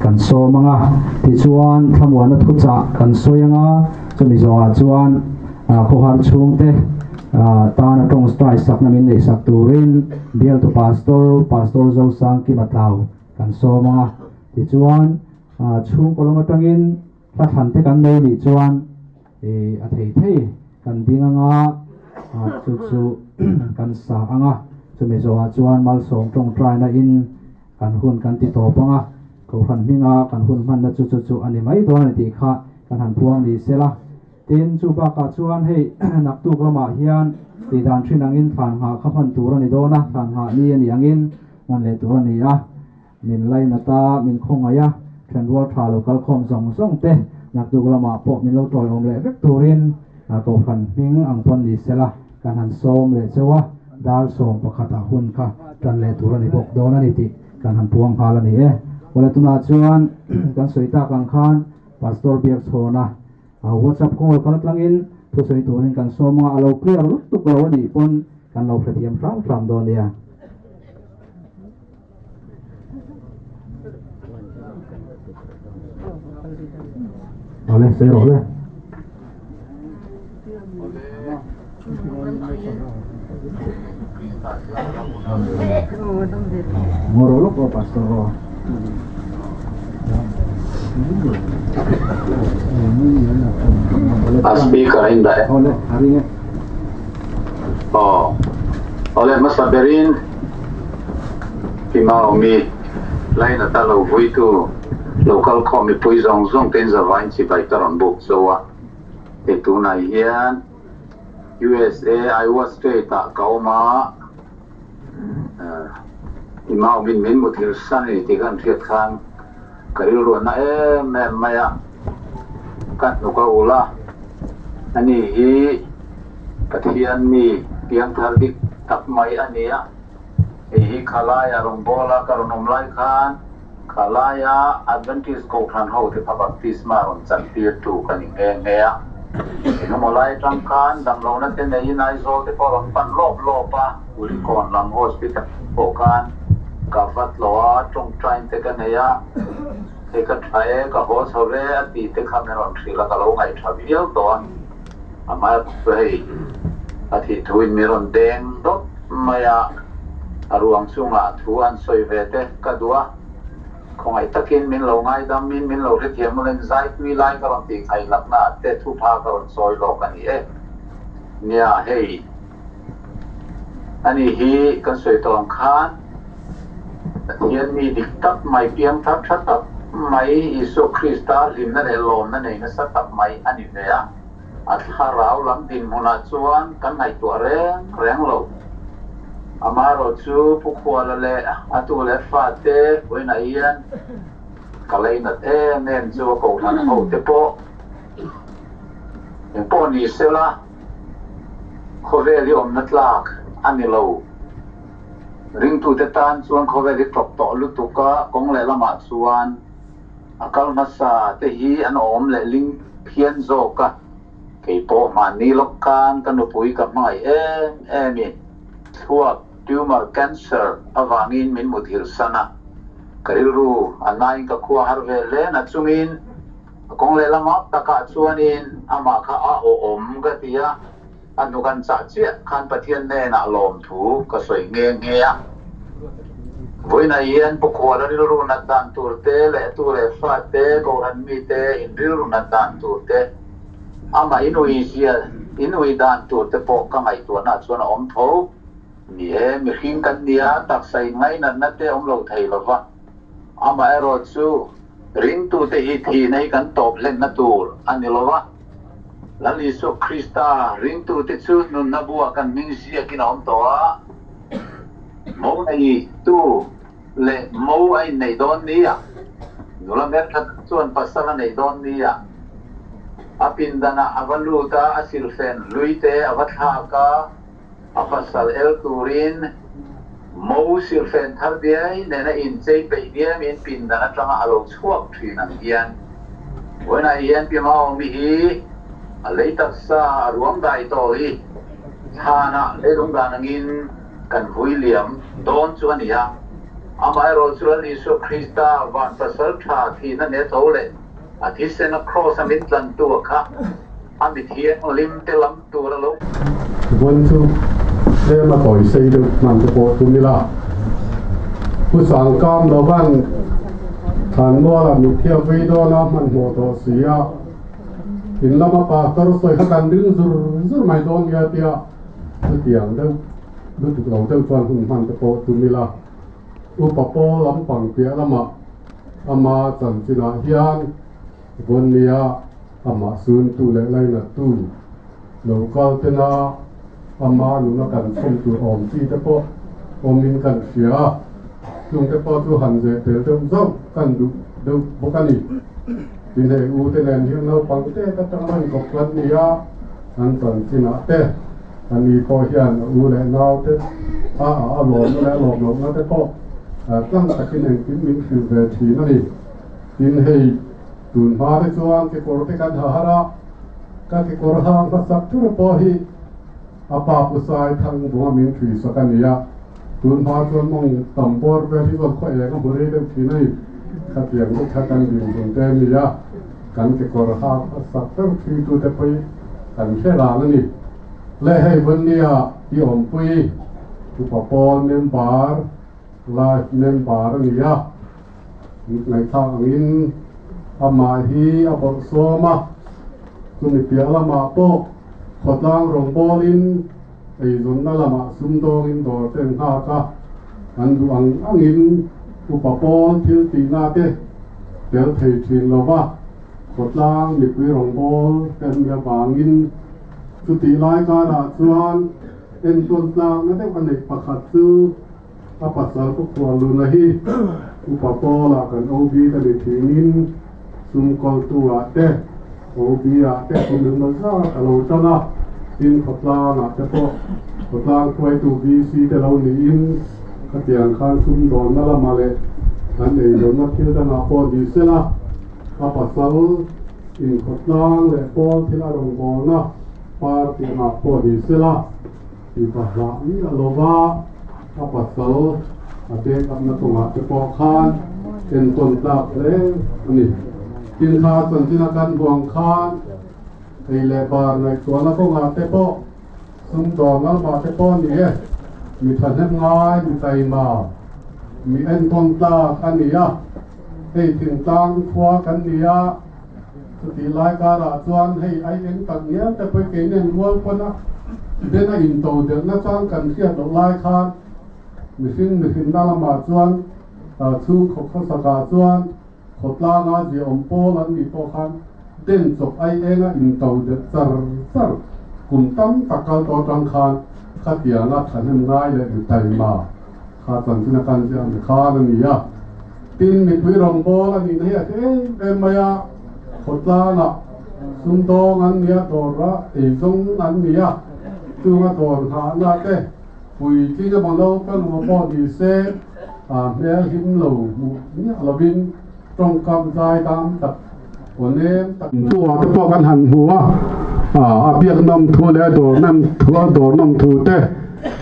Kan sawm ang a, tichuan thlamuanna thuchah kan sawi ang a, chumi zawhah chuan khawhar chhungte. Tana tawngtai sakna min neih sak turin bialtu Pastor, Pastor Zosangkima Tlau kan sawm ang a. Tichuan, chhungkaw lam atangin hla thlan te kan nei nih chuan a thei thei kan ding ang a, chu chu kan sa ang a. Chumi zawhah chuan malsawm tawngtaina in kan hun kan ti tawp ang a, Kohhran hminga kan hun hmanna chu chu chu a ni mai dawn a ni tih kha kan han puang ni sela. Tin, chu bakah chuan hei naktuk lamah hian tih dan thin angin thlan nghah kha hman tur a ni dawn a, thlan nghah ni a nih angin hman leh tur a ni a. Min lainat a, min khawngaih a, thenrual tha lo kal khawm zawng zawng te naktuk lamah pawh min lo tawiawm leh vek turin Kohhran hming ang pawn ni sela kan han sawm leh cheu a, dar 11ah hun kha tan leh tur a ni bawk dawn a ni tih kan han puang nghal a ni e. Awle tunah chuan kan sawi tak ang khan Pastor Biakchhawna WhatsApp call kal tlangin thusawi turin kan sawm anga a lo clear lutuk lo a nih pawn kan lo hrethiam hram hram dawn nia. Awle, sawi rawh le. Ngaw rawh lawk aw Pastor aw. A speaker a indah e. Awle, a ring e. Aw. Awle, hmasa berin Tima awmi Lainata lo vuitu local khawm mipui zawng zawng te in zavain chibai ka rawn buk zo a. Hei tunah hian USA Iowa State ah ka awm a, i mau min min muthilh san a ni tih ka han hriat khan ka rilru a na em em mai a, ka hnuk a ulh a, ani hi Pathian mi piangthar dik tak mai a ni a, hei hi khalaia rawngbawla ka rawn awm lai khan Khalaia Adventist Kohhran ho te kha baptisma rawn chantir tu ka ni nghe nghe a. Engemaw lai atang khan damlohna te neiin Aizawl te pawh rawn pan lawp lawp a, Kulikawn lam hospital pawh khan ka va tlawh a, tawngtain te ka nei a, hei ka tha e, ka haw chho ve a tih te kha min rawn hrilh a, ka lo ngaihṭha viau tawh a. Amaherawhchu hei a thih thuin min rawn deng dawt mai a. A ruang chungah thu an sawi ve te ka duh a, khawngaih takin min lo ngaidamin min lo hrethiam ul in zai tui lai ka rawn tih khaih lakna ah te thupha ka rawn sawi lawk a ni e. Nia hei ani hi kan sawi tawh ang khan Pathian mi dik tak mai piang thar tha tak mai Isua Krista hlimna leh lawmna nei nasa tak mai a ni ve a. A thlarau lam dinhmunah chuan kan ngaihtuah reng reng lo. Amaherawhchu Pu Khuala leh a tu leh fate vawiinah hian ka leinat em em chu a kohhran ho te pawh engpawh ni sela khawvel hi awmna tlak a ni lo. Ringtute tan chuan khawvel hi tawp tawh lutuk a, kawng lehlamah chuan A kal hmasa te hi an awm leh ling phian zawk a, kei pawh mahni lawk khan ka nupui ka hmangaih em em i, thluak, tumor, cancer, avangin min muthilh san a, ka rilru a nain ka khua har ve hle na chungin a kawng lehlam ap takah chuanin amah kha a awhawm ka ti a, A hnuk an chah chiah khan Pathian hnenah lawmthu ka sawi nghe nghe a. Vawiinah hian Pu Khuala rilru nat dan tur te leh tu leh fa te, Kohhran mi te in rilru nat dan tur te, amah in ui zia, in ui dan tur te pawh ka ngaihtuahna chuan a awm tho. Ni e, mihring kan nia, taksa in ngainatna te awm lo thei lova, amaherawhchu ringtute hi thihna hi kan tawp hlenna tur a ni lova. Lal Isua Krista ringtute chu nunna buah kan hming ziakin a awm tawh a, mo neitu leh mo a inneih dawn nia, nula hmeltha tak chuan pasal a neih dawn nia, a pindanah a va lut a, a silhfen hluite a va thlak a, a pasal el turin mo silhfen thar diai nena inchei peih diamin pindan atanga a lo chhuak thin ang hian vawiinah hian Pi Maawmi hi a lei taksa a ruam dai tawh hi thlanah leilung dan angin kan vui liam dawn chu a ni a, amaherawhchu Lal Isua Krista van pasal tha thihna ne tho leh a thisena Kraws a min tlantu a kha. A mi thianghlim te lam tur a lo. Vawn chu tlem a tawi sei deuh hman te pawh tum ila. Pu Sangkam lovan Thlanmuala mitthia vui dawn a hmanhmawh tawh si a, in lama pastor sawi kha kan ring zur zur mai dawn nia tia chutiang deuh lutuk lo deuh chuan hun hman te pawh tum ila. Upa pawl lampang piah lamah ama chanchinah hian Vawnnia amah suntu leh lainattu lo kal tena ama nuna kan chhawm tur awm chi te pawh awmin kan hria a, chung te pawh chu han zeh tel deuh zauh kan duh deuh bawk a ni. Tin hei u te nen hian naupang te ta tang an kawp kan ni a, an chanchinah te ani pawh hian a u leh nau te a a lawmna leh a lawm lohna te pawh tlang takin engkim min hrilh ve thin a ni. Tin hei, tun hma te chuan kekawr te kan ha har a, ka kekawr hang hmasak thur pawh hi a pa pu Sai Thang vunga min thui sak a ni a, tun hma chuan mawng tam bawr vel hi chuan khaw eng a hmu rei deuh thin a ni. Khatiang deuh kha kan dinhmun te a ni a, kan kekawr hang hmasak ber thui tute pawh hi kan hre ran a ni. Le hei Vunnia i awmpui Upa Pawl member, Life member a ni a. Ngaihthlak angin amah hi a bawlh sawm a, chumi piah lamah pawh khawtlang rawngbawlin eizawnna lamah sumdawngin dawr te an nghak a, an duh ang angin upa pawl thil tihna te tel thei thin lo va, khawtlang mipui rawngbâwl te an nih avangin chutih lai karah chuan entawn tlakna deuh a neih pakhat chu A pasal pu Khualuna hi Upa Pawla kan OB ka ni thinin sum kawltu-ah te, OB-ah te kum engmaw zat a lo tan a, tin khawtlangah te pawh khawtlang hruaitu VC te lo niin khatiang khan sum dawnna lamah leh an eizawnna thil dangah pawh ni sela a pasal in khawtlang leh pawl thil a rawngbawlna party angah pawh ni sela. Mipa hlah miah lo va, a pasal a bek upna kawngah te pawh khan entawn tlak hle a ni. Tin kha chanchin a kan buang khan ei leh bar ngaihtuahna kawngah te pawh sumdawng ngalmah te pawh ni e, mi thahnem ngai, mi taima, mi entawn tlak a ni a. Hei thingtlang khua kan ni a, Chutih lai karah chuan hei ai eng tak ngial te pawh kei nen rual pawn a den a into delhna chang kan hriat loh lai khan mihring mihrinna lamah chuan chhung khaw khawsakah chuan khawtlanga ziaawm pawl an nih pawh khan den chawp ai enga into delh char char kum tam tak kal tawh atang khan khatianga thahnem ngai leh mi taima kha chanchin a kan ziah ang khan a ni a. Tin, mipui rawngbâwl a nihna hi a hre em em mai a, khawtlângah sumdâwng an ni a, dawra eizawng an ni a, chunga dawr nghahna te puitling emaw naupang emaw pawh ni se, a hmel him lo hmuh miah lovin tawngkam zai dam tak aw nem tak. Chungah te pawh kan han hmu a, a biak nawm thu leh a dawr nawm thu a dawr nawm thu te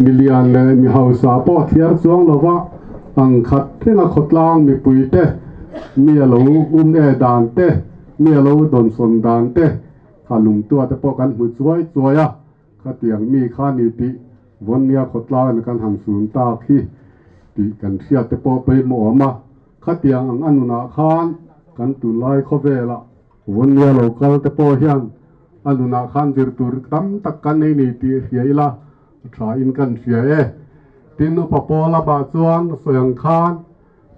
milian leh mi hausa pawh thiar chuang lova, Ang khat renga khawtlang mipui te, mi a lo um e dan te, mi a lo dawnsawn dan te kha lungtua te pawh kan hmu chuai chuai a, khatiang mi kha ni tih Vawnnia khawtlang kan han sun tak hi tih kan hriat te pawh pawimawh awm a, khatiang ang a nunah khan kan tunlai khawvelah Vawnnia lo kal te pawh hian a nunah khan zir tur tam tak kan nei ni tih hria ila A tha in kan hria e. Tin upa pawl a bah chuan sawi ang khan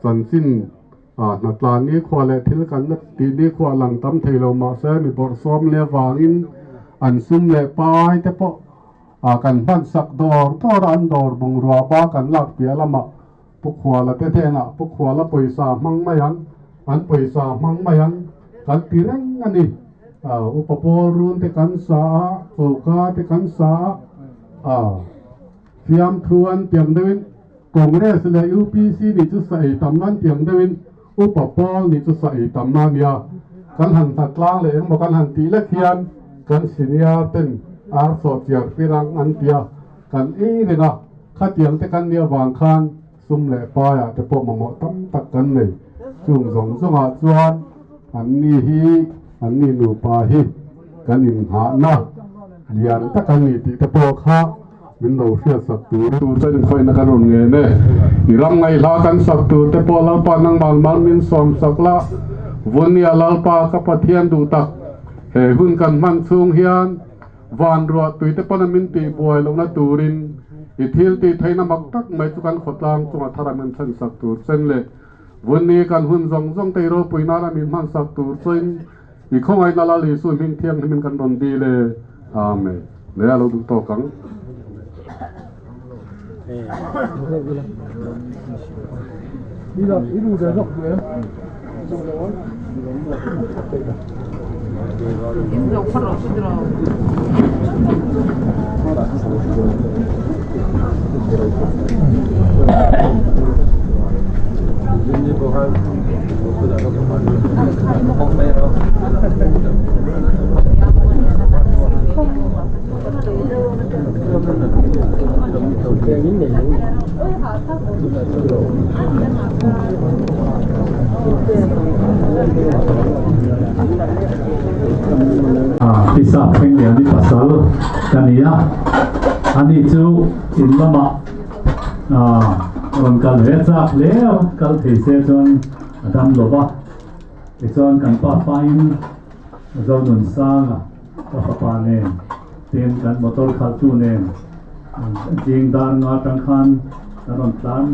chanchin ah hnatlan nikhua leh thil kan la tih nikhua lang tam thei lo mahse mi bawrhsawm leh avangin an sum leh pai te pawh ah kan hman sak dawr dawr a an dawr bungrua ba kan lak piah lamah Pu Khuala te hnenah Pu Khuala pawisa hmang mai ang, an pawisa hmang mai ang kan ti reng a ni. Upa Pawl run te kan sa a, choka te kan sa a, fiamthu an tiang deuhin Congress leh UPC nih chu sa ei tam nan tiang deuhin Upa Pawl nih chu sa ei tam na nia. Kan han hlat tlang leh engmaw kan han tih lek hian kan senior ten ar sawhchiar firang an ti a, kan ei reng a. Khatiang te kan nih avang khan sum leh paiah te pawh mamawh tam tak kan nei. Chung zawng zawngah chuan an ni hi, an ni nupa hi kan inghahna lian tak a ni tih te pawh kha min lo hriatsak tur tur te inkhawihna kan rawn ngen e. I ram ngaihla kan sak tur te pawh Lalpa nangmah mal min sawmsak la, Vunia Lalpa ka Pathian duh tak, he hun kan hman chhung hian van ruah tui te pawn a min tih buai lohna turin i thil tih theihna mak tak mai chu kan khawtlang chunga thar a min thlensak tur chen leh Vunni kan hun zawng zawng te i ropui nana min hmansak tur chuin I khawngaihna Lal Isu hming thianghlimin kan rawn dil e. Amen. Leh a lo duh tawk ang. Tisa thleng lian i pasal ka ni a, ani chu in lamah rawn kal ve chak hle a, kal thei se chuan a dam lo va. Tichuan kan pa fain Zonunsanga ka fapa nen tin kan motor khalhtu nen zing dar nga atang khan kan rawn tlan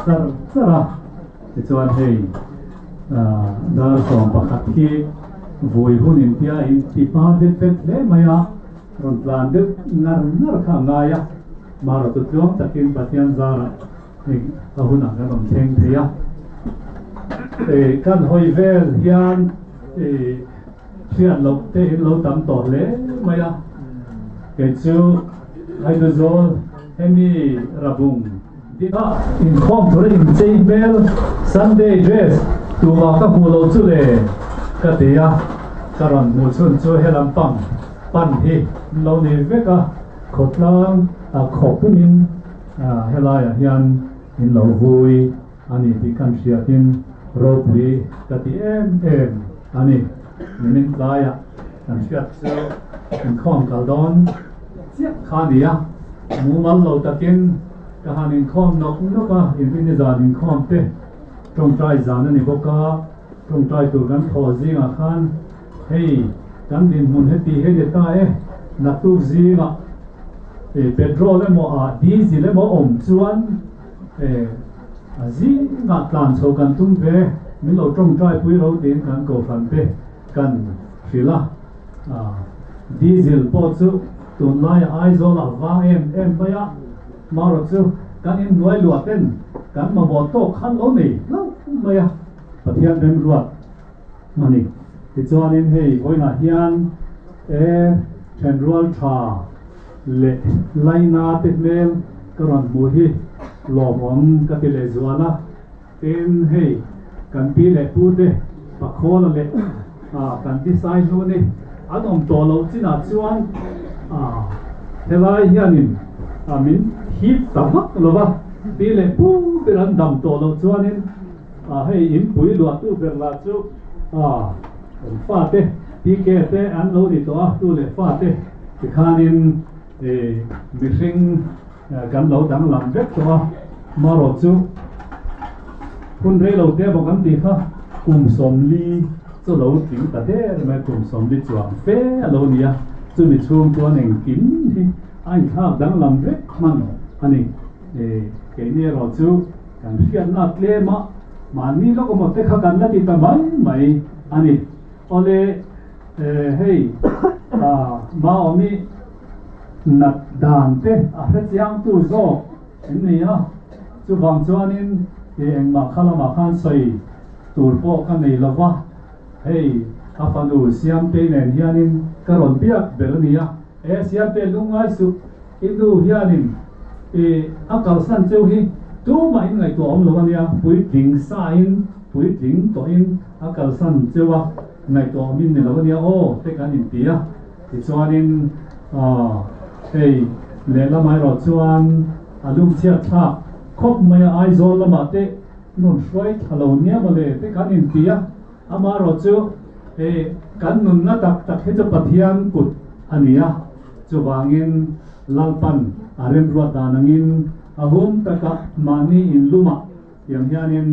char char a. Tichuan hei dar 11 hi vui hun intia in ti hma vet vet hle mai a, rawn tlan deuh ngar ngar kha a ngai a. Marawhchu tluang takin Pathian zarah Hei a hunah kan rawn thleng thei a, kan hawi vel hian hriat loh te in lo tam tawh hle mai a, kei chu Haiduzawl hemi Rabung ding a inkhawm tura inchei hmel Sunday dress tumah ka hmuh loh chu le ka ti a, ka rawn hmuh chhun chu helam pang pan hi an lo ni vek a, khawtlang a khawpumin Helaiah hian in lo vui a ni tih kan hriatin ropui ka ti em em a ni. Nimin tlaiah kan hriat chu inkhawm kal dawn chiah kha a ni a, mumal lo takin ka han inkhawm nawk nawk a, inrinni zan inkhawm te tawngtai zan a ni bawk a, tawngtai tur kan thawh zingah khan hei kan dinhmun heti hi a ni ta e, naktuk zingah Petrol emaw ah diesel emaw awm chuan a zingah tlan chho kan tum ve, min lo tawngtai pui ro tiin kan kohhran te kan hrilh a. Diesel pawh chu tunlaiah Aizawl ah vang em em mai a, marawh chu kan inhnuai luah ten kan mamawh tawk khan lo nei hlauh mai a, Pathian remruat a ni. Tichuanin hei vawiinah hian e thenrual tha leh laina te hmel ka rawn hmuh hi lawmawm ka ti leh zual a. Tin, hei kan pi leh pu te Pakhawla leh kan pi Saihluni an awm tawh loh chinah chuan helai hianin min hip ta vak lo va, pi leh pu ber an dam tawh loh chuanin Hei in pui luahtu ber lah chu kan fate PK te an lo ni tawh a, tu leh fate tikhanin mihring kan lo danglam vek tawh a, marawh chu hun rei lo te bawk an tih kha kum 40 chu lo tling ta der mai, kum 40 chuang fe a lo ni a, chumi chhung chuan engkim hi a inthlak danglam vek hman a ni. Keini erawh chu kan hriatna tlem a, mahni lawk emaw te kha kan la ti ta mai mai a ni. Awle, hei Maawmi nat dan te a hrechiangtu zawk an ni a, chuvang chuanin engmah kha lamah khan sawi tur pawh ka nei lo va, hei a fanu Siamtei nen hianin ka rawn biak ber a ni a. He Siamte lungngai suh, i nu hianin i a kalsan cheu hi tumah in ngaihtuah awm lo a nia, puitling sain, puitling tawhin a kalsan cheu a, ngaihtuah awmin ni lo a nia aw te kan inti a. Tichuanin hei lehlamah erawh chuan a lungchhiat thlak khawp mai a, Aizawl lamah te rawn hruai thla lo nia mawle te kan inti a. Amaherawh chu hei Kan nunna tak tak hi chu Pathian kut a ni a, chuvangin Lalpan a remruat dan angin a hun takah mahni inlumah tiang hianin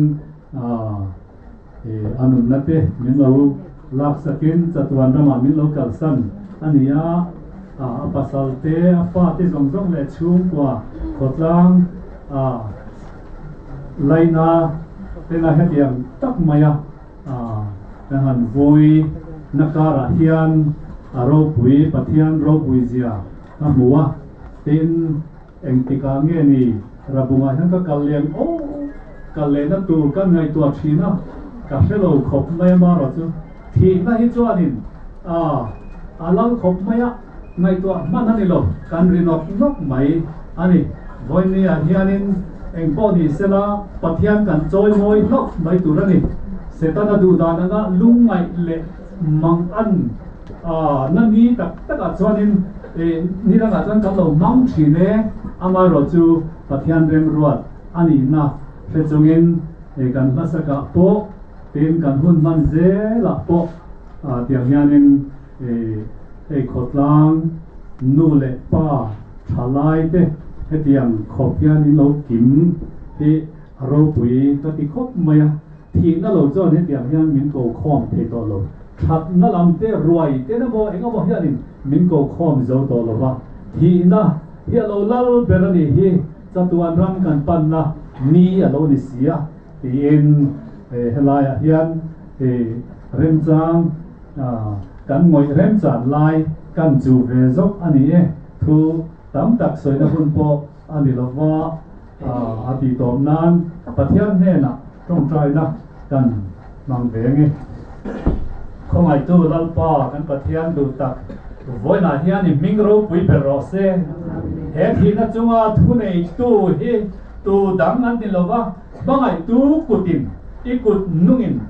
a nunna te min lo laksakin chatuan ramah min lo kalsan a ni a, a pasal te, a fate zawng zawng leh chhungkua khawtlang laina tena hetiang tak maia Kan han vui na karah hian a ropui Pathian ropui zia ka hmu a, tin engtikah nge ni Rabungah hian ka kal leng aw, kal lehna tur kan ngaihtuah thin a, ka hre lo khawp mai a marawh chu thihna hi chuanin a lal khawp mai a, ngaihtuah hman a ni lo, kan ri nawk nawk mai a ni. Vawinia hianin eng pawh ni sela Pathian kan chawi mawi hlauh mai tur a ni. Setana duh dan anga lungngaih leh mang an na ni tak takah chuanin ni dangah chuan kan lo hmang thin e, amaherawh chu Pathian remruat a nihna hre chungin kan hmasakah pawh tin kan hun hman zelah pawh tiang hianin hei khawtlang nu leh pa thalai te hetiang khawp hian in lo kim hi a ropui ka ti khawp mai a, thihna lo chuan hetiang hian min ko khawm thei tawh lo, thatna lam te ruai te na maw eng emaw hianin min ko khawm zo tawh lo va, thihna hi a lo lal ber a nih hi, chatuan ram kan panna ni a lo ni si a tiin helaiah hian remchang Kan ngawih remchan lai kan chu ve zawk a ni e, thu tam tak sawina hun pawh a ni lova, a tih tawp nan Pathian hnenah tawngtaina kan hmang ve nge. Khawngaihtu Lalpa kan Pathian duh tak vawiinah hian i hming ropui ber rawh se. He thihna chunga thuneitu hi tu dang an ni lova, Hmangaihtu kutin i kut nungin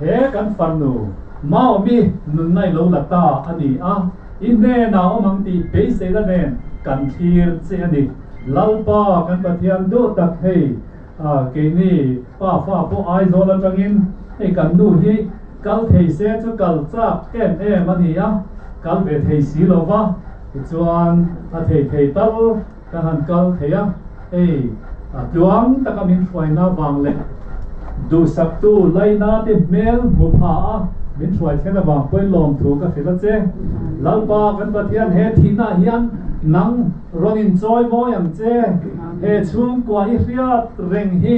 he kan farnu Maomi nunna i lo la ta a ni a, i hnenah awm ang tih beiseina nen kan thlir che a ni. Lalpa kan Pathian duh tak hei keini pa fa pawh Aizawl atangin hei kan nu hi kal thei se chu kal chak em em a ni a, kal ve thei si lo va, tichuan a thei thei tal Ka han kal thei a, hei a tluang taka min hruaina vang leh duhsaktu Laina te hmel hmu pha a min hruai thlen avang pawhin lawmthu ka hrilh a che. Lalpa kan Pathian he thihnaah hian nang rawn inchawi mawi ang che. He chhungkua i hriat reng hi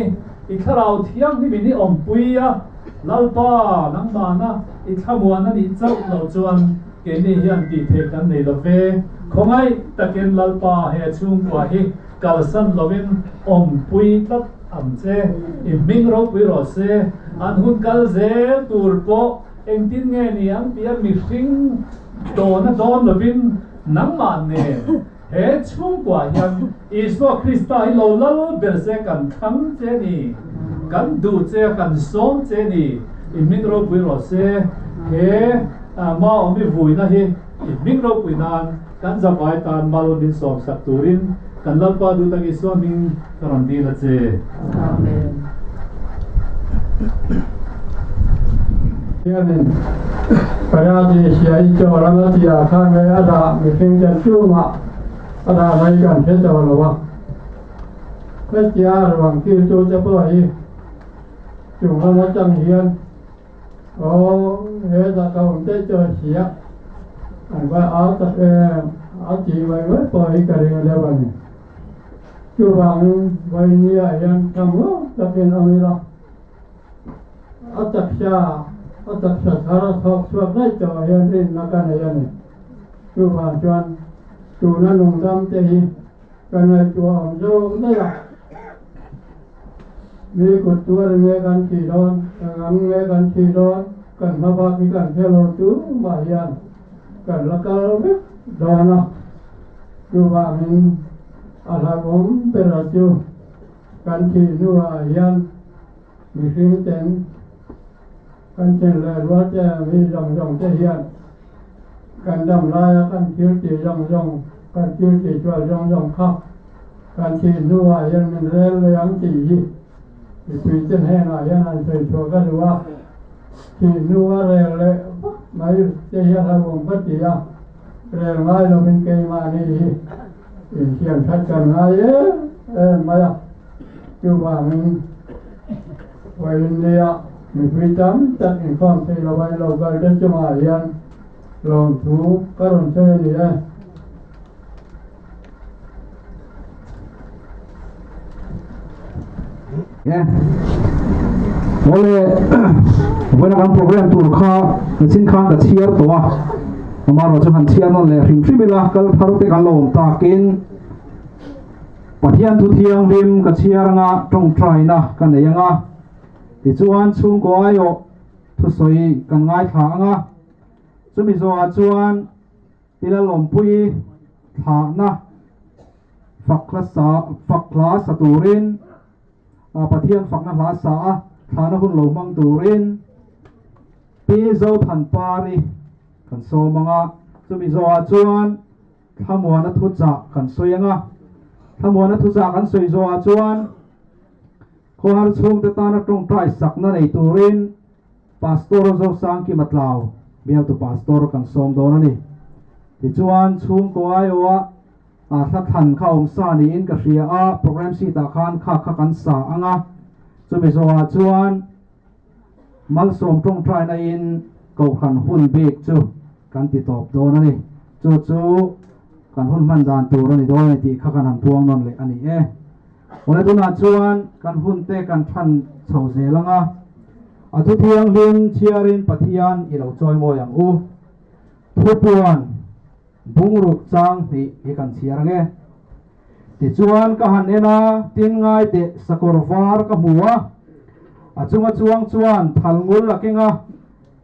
i thlarau thianghlimin i awmpui a, Lalpa nangmahna i thlamuan a nih chauh loh chuan Keini hian tih theih kan nei lo ve. Khawngaih takin Lalpa he chhungkua hi kalsan lovin awmpui tlat ang che. I hming ropui rawh se. An hun kal zel tur pawh engtin nge ni ang tia mihring dawna dawn lovin nangmah nen he chhungkua hian Isua Krista hi lo lal ber se kan thlang che ni, kan duh che a kan sawm che ni, i hming ropui rawh se. He Maawmi vuina hi i hming ropui nan kan zavai tan mal min sawm sak turin kan Lalpa duh tak Isua hming ka rawn dil a che. Amen. Hianin Paradis-a i chaw rama tia kha nge a dah mihring ten chungah A dah mai kan hre tawh lo a, hetia ruang kiltu te pawh hi chung lam atang hian aw he dah ka awm daih tawh si a, an va au tak em a tih mai mai pawh hi ka ring deuh a ni. Chuvangin vawinia hian tham ngawt takin awm ila, a taksa a taksa thar a thawk chhuak daih tawh hian rinna ka nei a ni. Chuvang chuan tuna nungdam te hi ka ngaihtuah awm zawk daih a, mi kut tuar nge kan thih dawn, ka ngam nge kan thih dawn, kan hma bak hi kan hre lo tu mah hian kan la kal vek dawn a, chuvangin a hlauhawm ber chu kan thih hnuah hian mihring ten Kan chin leh rual te mi zawng zawng te hian kan dam laia kan thil tih zawng zawng, kan thil tih chhuah zawng zawng kha kan thih hnuah hian min rel leh ang tih hi mipui te hnenah hian han sawi chhuah ka duh a, thih hnua rel leh vak. mai te hian hlauhawm ka ti a, rel ngai lovin keimahni hi insiam that kan ngai em em mai a, chuvangin vawiin nia mipui tam tak inkhawm thei lova in lo kal te chungah hian lawmthu ka rawn sawi a ni e. Awle vawiin kan program tur kha nichin khan ka chhiar tawh a amaherawh chu han chhiar nawn leh hrim hrim ila kal thar te kan lo awm takin Pathian thu thianghlim ka chhiar anga tawngtaina ka nei anga tichuan chhungkaw aiawh thusawi kan ngaithla anga chumi zawhah chuan Ila lawmpui thlahna fak hla sa fak hla sa turin Pathian fakna hla sa a thlahna hun lo hmang turin Pi Zothanpari kan sawm ang a, chumi zawhah chuan Thlamuana thuchah kan sawi ang a, Thlamuana thuchah kan sawi zawhah chuan khawhar chhungte tana tawngtai sakna nei turin Pastor Zosangkima Tlau, bialtu Pastor kan sawm dawn a ni. Tichuan, chhungkaw aiawha hla thlan kha awm sa niin ka hria a, program sheet ah khan kha kha kan sa ang a, chumi zawhah chuan malsawm tawngtaina in kohhran hun bik chu kan ti tawp dawn a ni. Chu chu kan hun hman dan tur a ni dawn a ni tih kha kan han puang nawn leh a ni e. Awle tunah chuan kan hun te kan than chho zel ang a, a thu thianghlim chhiarin Pathian i lo chawi mawi ang u. Thupuan bungruk chang hnih hi kan chhiar ang e. Tichuan ka han en a, tin ngai teh sakawr var ka hmu a, a chunga chuang chuan thal ngul a keng a,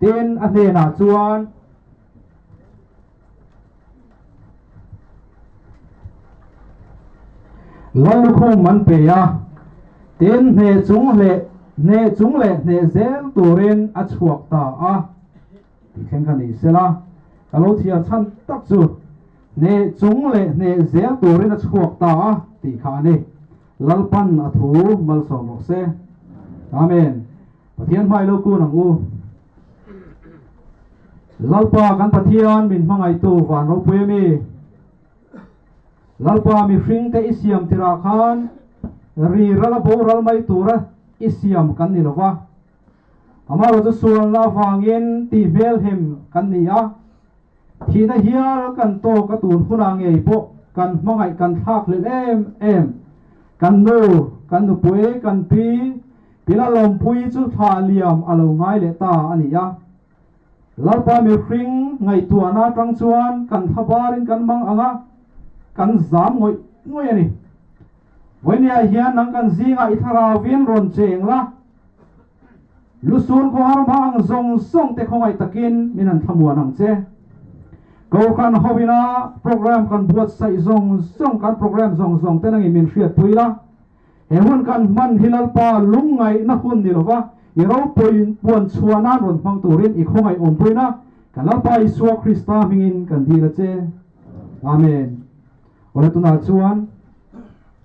tin a hnenah chuan, Lallukhum an pe a, tin hneh chung leh hneh chung leh hneh zel turin a chhuak ta a tih thleng kha ni sela, ka lo chhiar chhan tak chu hneh chung leh hneh zel turin a chhuak ta a tih kha a ni. Lalpan a thu malsawm rawh se. Amen. Pathian hmai lo kun ang u. Lalpa kan Pathian min hmangaihtu van ropui a mi. Lalpa mihringte i siam tirah khan ri ral a boral mai tura i siam kan ni lova. Amaherawh chu sualna avangin tih hmelhem kan ni a. Thihna hial kan tawk a tun hunah ngei pawh kan hmangaih kan thlak hlelh em em. Kan nu, kan nupui, kan pi, Pila lawmpui chu thla liam a lo ngai leh ta a ni a. Lalpa mihring ngaihtuahna atang chuan kan thla barin kan mang ang a, kan zam ngawih ngawih a ni. Vawinia hian nang kan zingah i thlarauvin rawn cheng la, lusun khawhar hma ang zawng zawng te khawngaih takin min han thlamuan ang che. Kohhran hoina program kan buatsaih zawng zawng kan program zawng zawng te nangin min hriatpui la. He hun kan hman hi Lalpa lungngaihna hun ni lova i ropuiin puan chhuah nan rawn hmang turin i khawngaih awmpuina kan Lalpa Isua Krista hmingin kan dil a che. Amen. Awle tunah chuan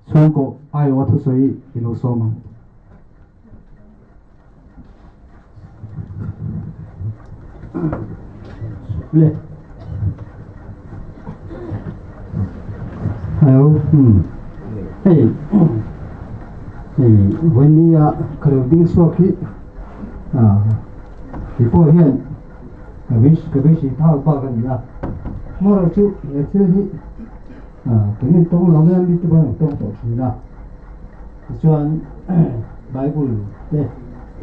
chhungkaw aiawha thusawi i lo sawm ang. Le. Hello. Hei. Hei vawinia ka lo ding chhuak hi ah ti pawh hian ka beisei ka beisei phak bak a ni a. Hmawrh chu he thil hi ah kan intawng lo mai a mi te pawh an intawng tawh thin a. Tichuan Bible te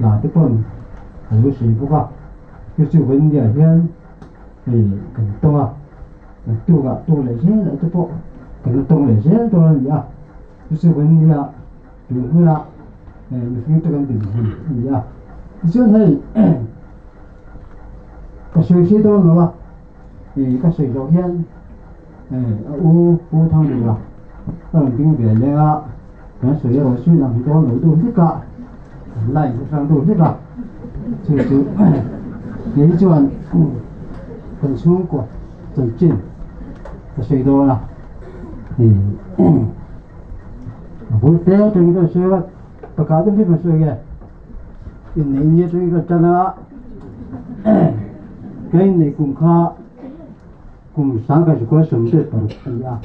hla te pawn a lo sawi bawk a, chu chu Wendy ah hian hei kan tawng a, kan tukah tawng leh zel ah te pawh kan la tawng leh zel dawn a ni a, chu chu Wendy ah tun hunah hei mihring te kan din hun a ni a, tichuan hei ka sawi sawi dawn lo a, ih ka sawi zawh hian hei a u Pu Thanglura a rawn ding ve leng a. Kan sawi erawh chu lang dawn lo deuh hlek a, an line te hrang deuh hlek a, chu chu kei chuan kan chhungkaw chanchin ka sawi dawn a, ih a bul te atangin ka sawi a, pakhat deuh hlek ka sawi nge, inneih ni atangin ka tan a. Ka inneih kum kha kum 1976 a ni a.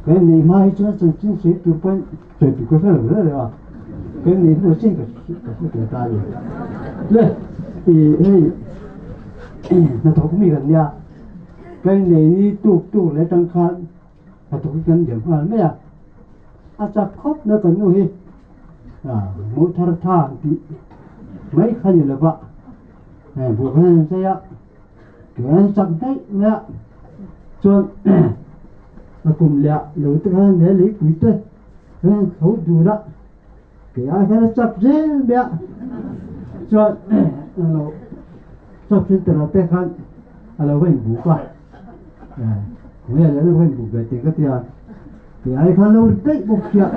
Ka inneih hma hi chuan chanchin sawi tur pawn sawi tur ka hre lo reng reng a. Ka inneih hnu chin ka hre tur ta a ni. Le, i hei hnathawk mi kan nia. Ka inneih ni tuk tuk leh atang khan hnathawk hi kan liam nghal mai a. A chak khawp mai kan nu hi. Mu thar tha tih mai kha ni lova buh khan an chei a ke an chak daih mai a chuan a kum leh ah lo te khan he leipui te hian tho dun a ke ah hian a chak zel mai a chuan lo sub center ah te khan a lo va inbuk a nge a lo va inbuk ve tih ka tia. Kei ai khan lo ri daih bawk sia.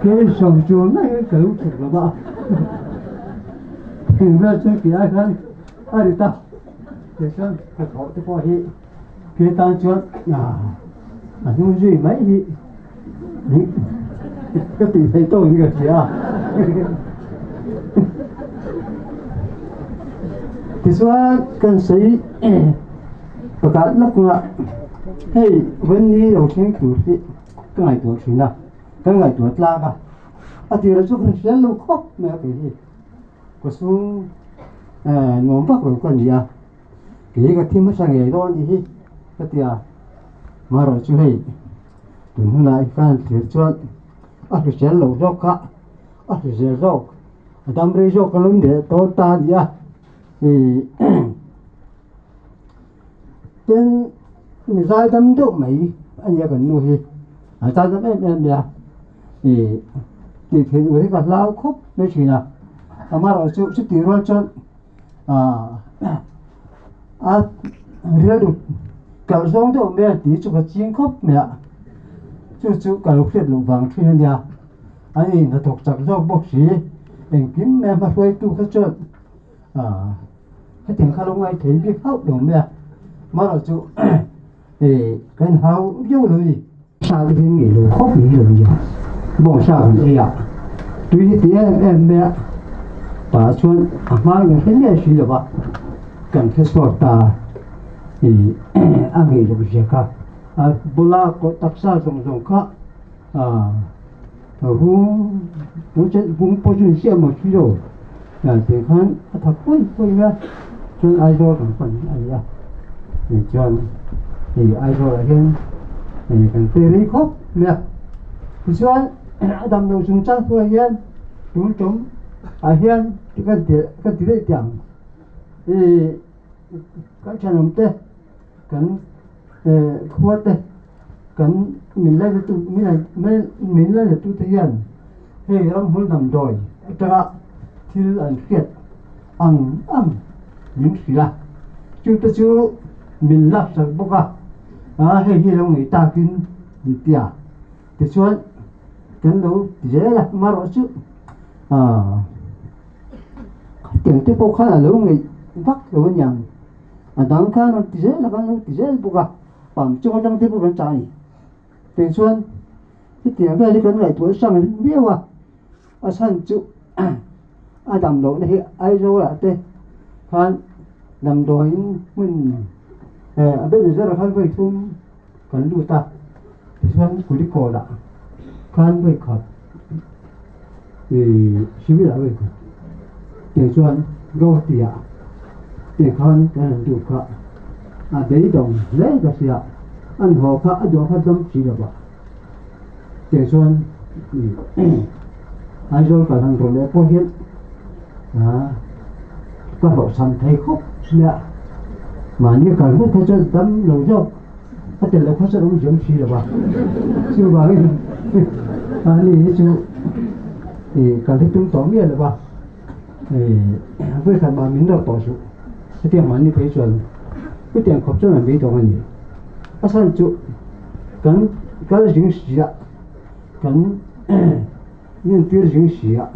Kei sawm chuang mai hi ka lo chhuk lo va. Eng vel chuan kei ai khan a ri ta. Kei chuan ka thawh te pawh hi kei tan chuan a hnung zui mai hi ka tih theih tawk in ka hria. Tichuan kan sawi pakhat lawk a. Hei Wendy lo thleng tur hi ka ngaihtuah thin a, kan ngaihtuah tlak a, a tirah chu kan hriat lo khawp mai a kei hi ka sum nuam vak lo ka ni a, kei ka thi hmasa ngei dawn tih hi ka ti a, marawh chu hei tun hunah ka han thlir chuan a hrisel lo zawk kha a hrisel zawk a dam rei zawk ka lo ni dawn ta a ni a, ih. Tin, mi zaidam deuh mai a nia kan nu hi, a zaidam em em mai a, ih tih theih tur hi ka hlau khawp mai thin a, amaherawhchu chuti rual chuan ah a rilru kalh zawng deuh mai a tih chu ka ching khawp mai a, chu chu ka lo hriat loh vang thin a nia, an inhnathawk chak zawk bawk si, engkim mai a hmahruaitu kha chuan. Hetiang kha lo ngai thei bik hauh lo mai a, marawh chu kan hau viau lo ni. Sa te hian ngei lo khawp mai lo nia, bawng sa kan ei a, tui hi ti em em mai a, tah chuan a hma in hre miah si lo va, kan hre chhuak ta a ngei loh zia kha, a bula taksa zawng zawng kha Hung hung pawh chu insiam maw si lo tih khan a tha pui pui mai a chuan Aizawl kan pan a ni a tichuan hei Aizawl ah hian hei kan pe rei khawp mai a tichuan a damlo chung chang pawh hian tun tum ah hian kan ti kan ti daih teh ang ih kan thenawm te kan khua te kan min la tu min la tu te hian hei ramhmul damdawi atanga thil an hriat ang ang min hrilh a chu te chu min laksak bawk a a hei hi lo ngei takin min ti a tichuan kan lo ti zel a marawh chu ah tiang te pawh khan a lo ngeih vak lo aniang. A dang khan rawn ti zel a kan lo ti zel bawk a, pang chung atang te pawh kan chah a ni. Tichuan hetiang vel hi kan ngaihtuah hrang viau a, a chhan chu a dam lohna hi Aizawl ah te khan damdawiin hmun a bel zar khan vawi thum kan lut a, tichuan Kulikawn ah khan vawi khat ih civil ah vawi khat tichuan Guwahati ah te khan kan han lut kha a beidawng hle ka hria an haw kha a duah kha dam si lo va tichuan ih Aizawl kal han rawn leh pawh hian ah ka hlawhchham thei khawp mai a mahni kal hmut kha chuan dam lo zawk. A tel lo kha chuan awm ziam si lo va, chuvangin ani hi chu ih kal hi tum tawh miah lo va, ih vawikhat mah min rawt tawh suh, hetiang mahni phei chuan chutiang khawp chuan an beidawng a ni. A chhan chu kan kal zing si a, kan entir zing si a,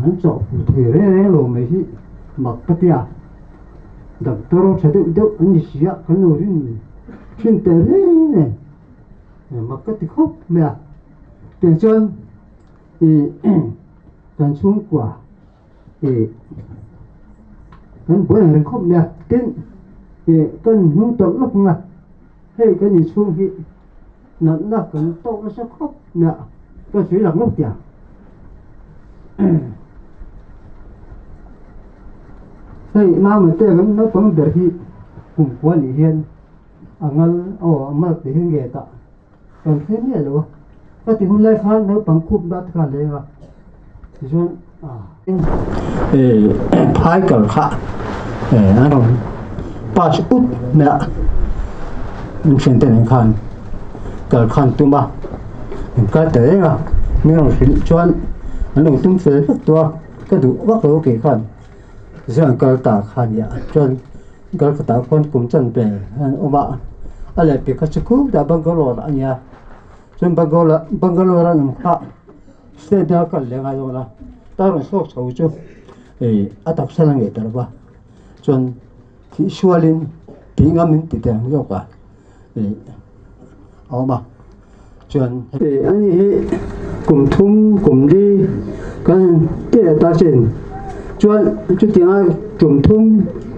an chawh fu thei reng reng lo mai hi mak ka ti a. Doctor tha deuh deuh an ni si a, kan lo rin thin teh reng e, mak ka ti khawp mai a. Tiang chuan ih kan chhungkua ih. Kan buai ang reng khawp mai a, tin ih kan hnung tawlh lawk ang a, hei kan inchhung hi natna kan tawk nasa khawp mai a, ka sawi lang lawk tih ang. Hei mama te kan naupang ber hi kum kua nih hian a ngal aw a mal tih hi nge tah kan hre miah lo a, ka ti hun lai khan naupang khup dat kha a leng a, tichuan ih phai kal kha eh an rawn pass ut mai a, an thiante nen khan kal khan tum a, an kal ta reng a, min rawn hrilh chuan an lo tum fel vek tawh a, ka duh vak lo kei khan tichuan an kal ta kha nia chuan Kolkata ah khuan kum chan vel an awm a, a lehpek kha chu khuk dah Bangalore ah a nia chuan Bangalore Bangalore an awm kha state danga kal leh ngai dawn a tar rawn chhuak chho chu ih a taksa la ngei ta lo va chuan thih sualin tih ngam in ti teh ang zawk a ih a awm a chuan ih ani hi kum thum kum li kan teh ta chin chuan chutianga tum thum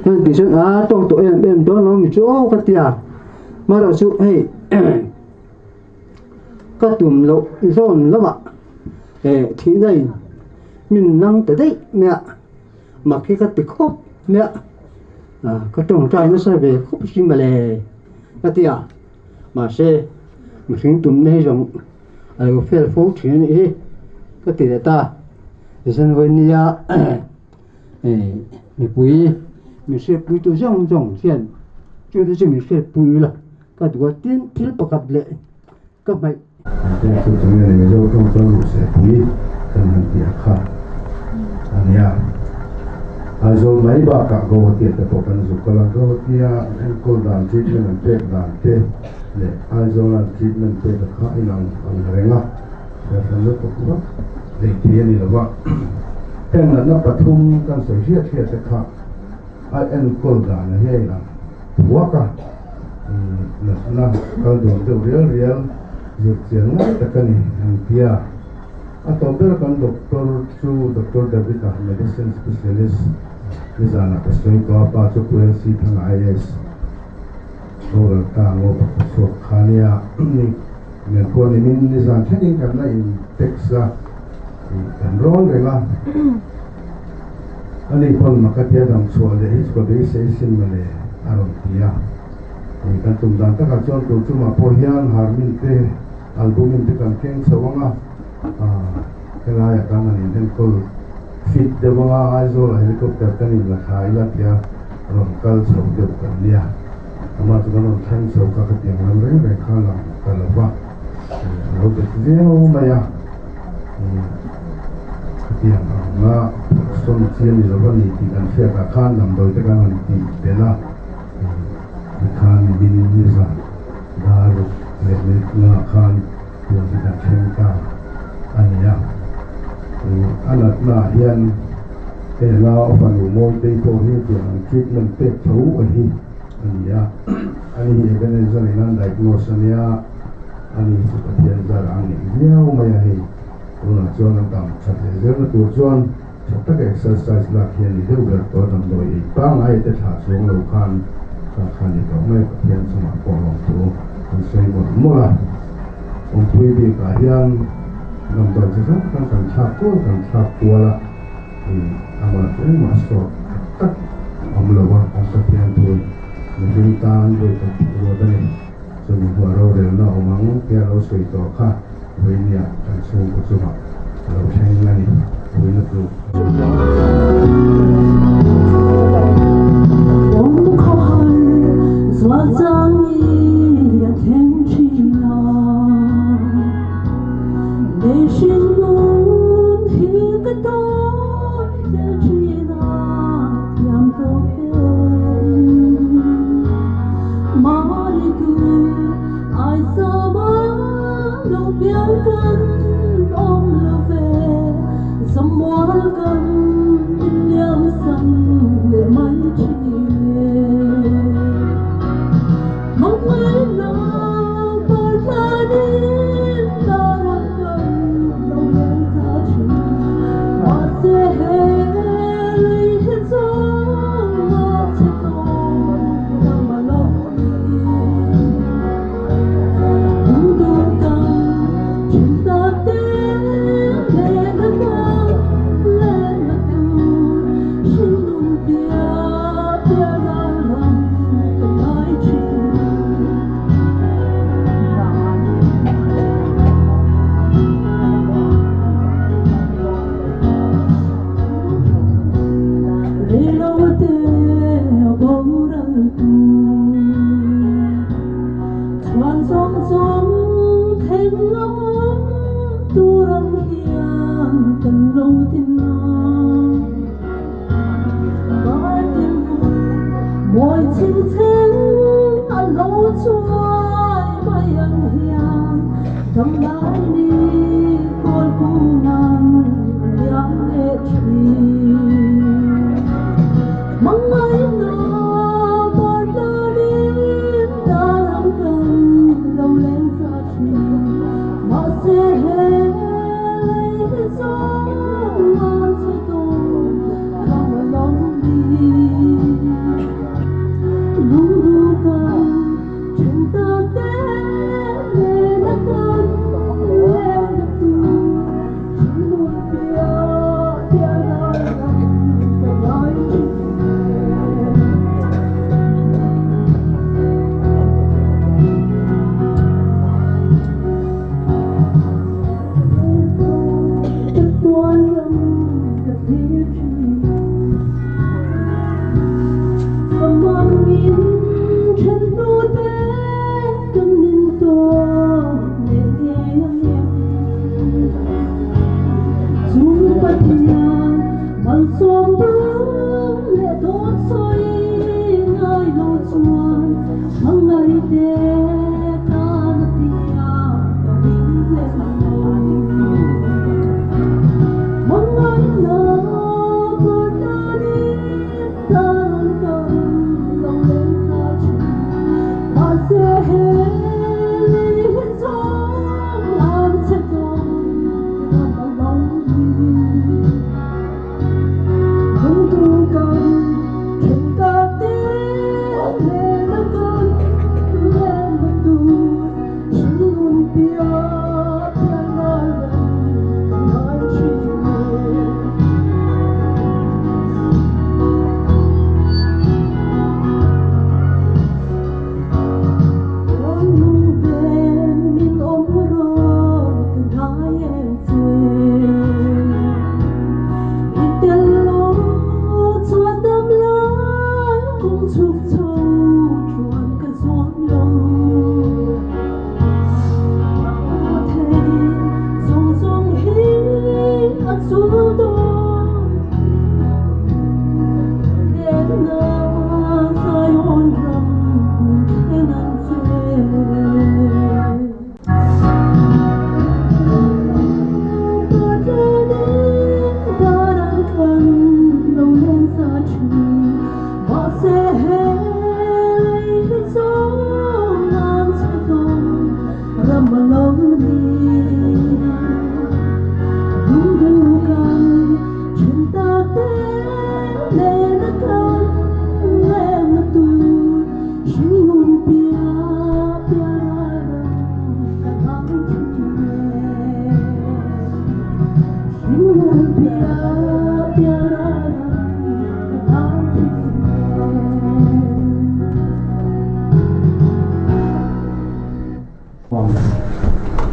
kan tih chuan a tawk tawh em em dawn lo mi chu aw ka tia marawh chu hei ka tum loh zawn lamah eh thihna in min nang ta daih mai a mak hi ka ti khawp mai a ka tawngtai nasa ve khawp si mawle ka ti a. Mahse, mihring tumna hi zawng a lo fel fo thin a nih hi ka ti leh ta. Tichuan vawinia mipui min hriatpuitu zawng zawng hian chu te chu min hriatpui ila ka duh a, tin thil pakhat leh ka hmaih. Engtin chu chu nge Mizo tawng chuan ruhsehpui kan han tih a kha a nia. Aizawl mai bakah Guwahati te pawh kan zuk kal a, Guwahati-a an enkawl dan, treatment an pek dan te leh Aizawla an treatment pek a kha a inang ang reng a, hriatsan lutuk vak neih thei a ni lo va. Heng natna pathum kan sawi hriat hriat te kha a enkawl dan a hi a inang thuak a, natna kal dun deuh rial rial zir chian ngai tak a ni an ti a. A tawp ber kan doctor chu Doctor David a, medicine specialist, nizanah ka sawi tawh a, pa chu Pu LC Thanga IAS boral ta ngaw pakhat chhuak kha nia ni nen pawh ni min nizan thlengin kan la in text a, kan rawn reng a, ani pawn Makatia dam chhuah leh hi chu ka beisei sin mawle a rawn ti a, kan tum dan takah chuan tun chungah pawh hian Harmin te Albumin te kan keng chho ang a, helaiah khan an inenkawl fit deuh ang a, Aizawlah helicopter kan inla thla ila tia rawn kal chho deuh kan nia. Amah chu kan rawn thleng chho kha ka tiang lam reng reng kha lang ta lo va, a lo bet viau mai a, khatiang anga sawn chi a ni lo va ni tih kan hriatah khan damdawi te kan han tih belh a, tikhan min nizan. Dar ruk leh minute nga khan tun hi kan thleng ta a ni a. A natna ah hian hei a nau a fanu Mawitei pawh hi tiang ang treatment pek tho a hi a ni a. Ani hi Ebenezer in an diagnose a nia, ani hi chu Pathian zar a ngeih viau mai a hei. Tunah chuan a dam that leh zelna tur chuan Tha taka exercise lak hi a ni deuh ber tawh, damdawi ei pangngai te thlah chuang lo khan kha kha ni tawh mai, Pathian chungah pawh lawmthu kan sawi mawlh mawlh a. Awmpui bikah hian damdawi chi hrang hrang kan thlak kual kan thlak kual a, ih amah chu engmah sawt tak tak a awm lo a, kan Pathian thu mihring tan vawi khat ruat a ni, chumi hnuah rorelna awm ang tia lo sawi tawh kha. Vawinia kan chhungkaw chungah a lo thleng a ni, vawiina chu.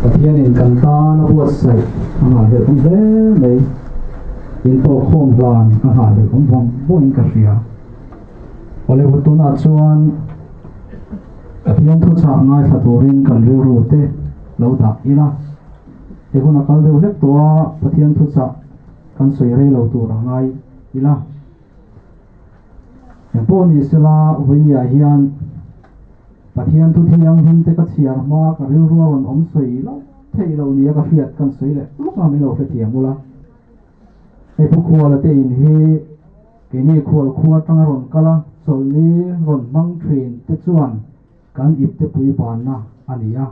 Pathianin kan tan a buatsaih a nghahhlelh awm hle mai. Inpawhkhawm hlan a nghahhlelh awm vang vawngin ka hria. Hollywood tunah chuan Pathian thuchah ngaithla turin kan rilru te lo dah ila. He hun a kal deuh hlek tawh a, Pathian thuchah kan sawi rei lo tur a ngai ila. Engpawh ni sela vawinia hian Pathian thu thianghlim te ka chhiar hma ka rilru a rawn awm sawi lo theih lo nia ka hriat kan sawi leh lawk a min lo hrethiam ula. Hei Pu Khuala te in hi keini khual khua atanga rawn kal a, chawlhni rawn hmang thin te chuan kan ip te pui banna a ni a.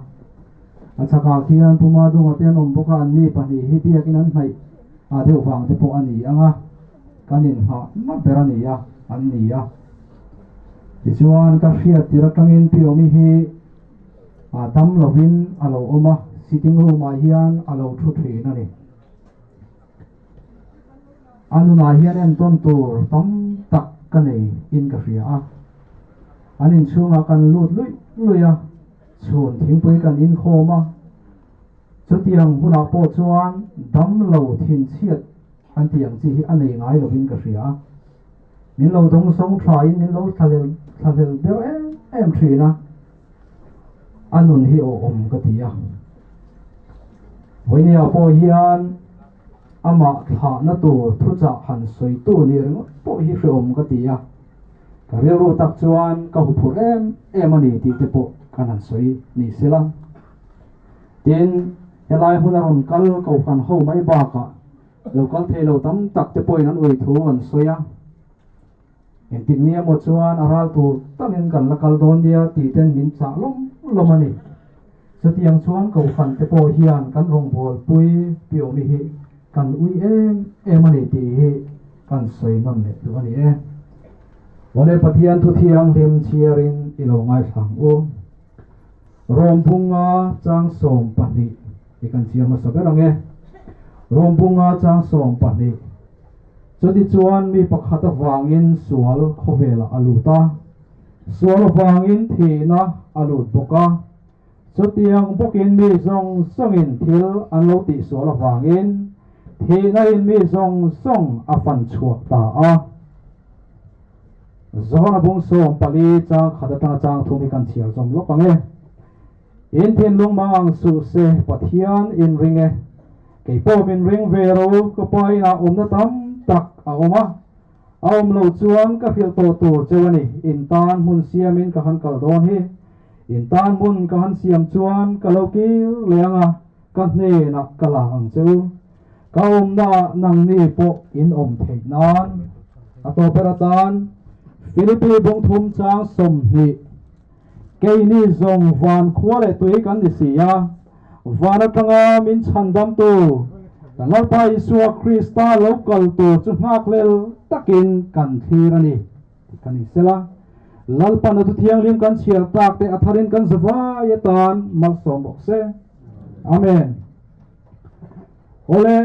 A chhakah khian Pu Madunga te an awm bawk a, anni pahnih hi biakin an hnaih a deuh vang te pawh a ni ang a, kan inhngah na ber a ni a, an ni a. Tichuan ka hriat tir atangin Pi Awmi hi a dam lovin a lo awm a, sitting room ah hian a lo thu thin a ni. A nunah hian entawn tur tam tak ka nei in ka hria a. An inchhungah kan lut luih luih a, chhun thingpui kan inkhawm a. Chutiang hunah pawh chuan dam lo thinchhiat an tih ang chi hi a nei ngai lovin ka hria a. Min lo dawngsawng thain min lo thlahlel thlahlel deuh em em thin a. A nun hi awhawm ka ti a. Vawinia pawh hian amah thlahna tur thuchah han sawitu ni ringawt pawh hi hrehawm ka ti a. Ka rilru tak chuan ka huphurh em em a ni tih te pawh kan han sawi ni sela. Tin. Helai hmuna rawn kal kohhran ho mai bakah lo kal thei lo tam tak te pawhin an ui thu an sawi a. Engtik ni emaw chuan a ral tur takin kan la kal dawn nia tih ten min chah lawm lawm a ni. Chutiang chuan kohhran te pawh hian kan rawngbawlpui Piawmi hi kan ui em em a ni tih hi kan sawi nawn leh duh a ni e. Awle Pathian thu thianghlim chhiarin i lo ngaithla ang u. Rawmbunga chang 12 i kan chhiar hmasa ber ang e. Rawmbunga chang 12 Chutichuan mi pakhat avangin sual khawvelah a lut a, sual avangin thihna a lut bawk a. Chutiang bawkin mi zawng zawngin thil an lo tihsual avangin thihna in mi zawng zawng a fan chhuak ta a. Johana bung 14 chang khat atanga chang thum hi kan chhiar zawm lawk ang e. In thinlung mang ang suh se Pathian in ring e. Kei pawh min ring ve ro ka pa inah awmna tam tak a awm a. A awm lo chuan ka hrilh tawh tur cheu a ni. In tan hmun siamin ka han kal dawn hi. In tan hmun ka han siam chuan ka lo kir leh ang a, ka hnenah ka la ang cheu. Ka awmnaah nangni pawh in awm theih nan a tawp ber atan Philippi bungthum chang 20 Keini zawng van khua leh tui kan ni si a, van atanga min chhandamtu kan Lalpa Isua Krista lo kal tur chu nghakhlel takin kan thlir a ni tih ka ni sela. Lalpa na thu thianghlim kan chhiar tak te a tharin kan zavai atan malsawm bawk se. Amen. Awle,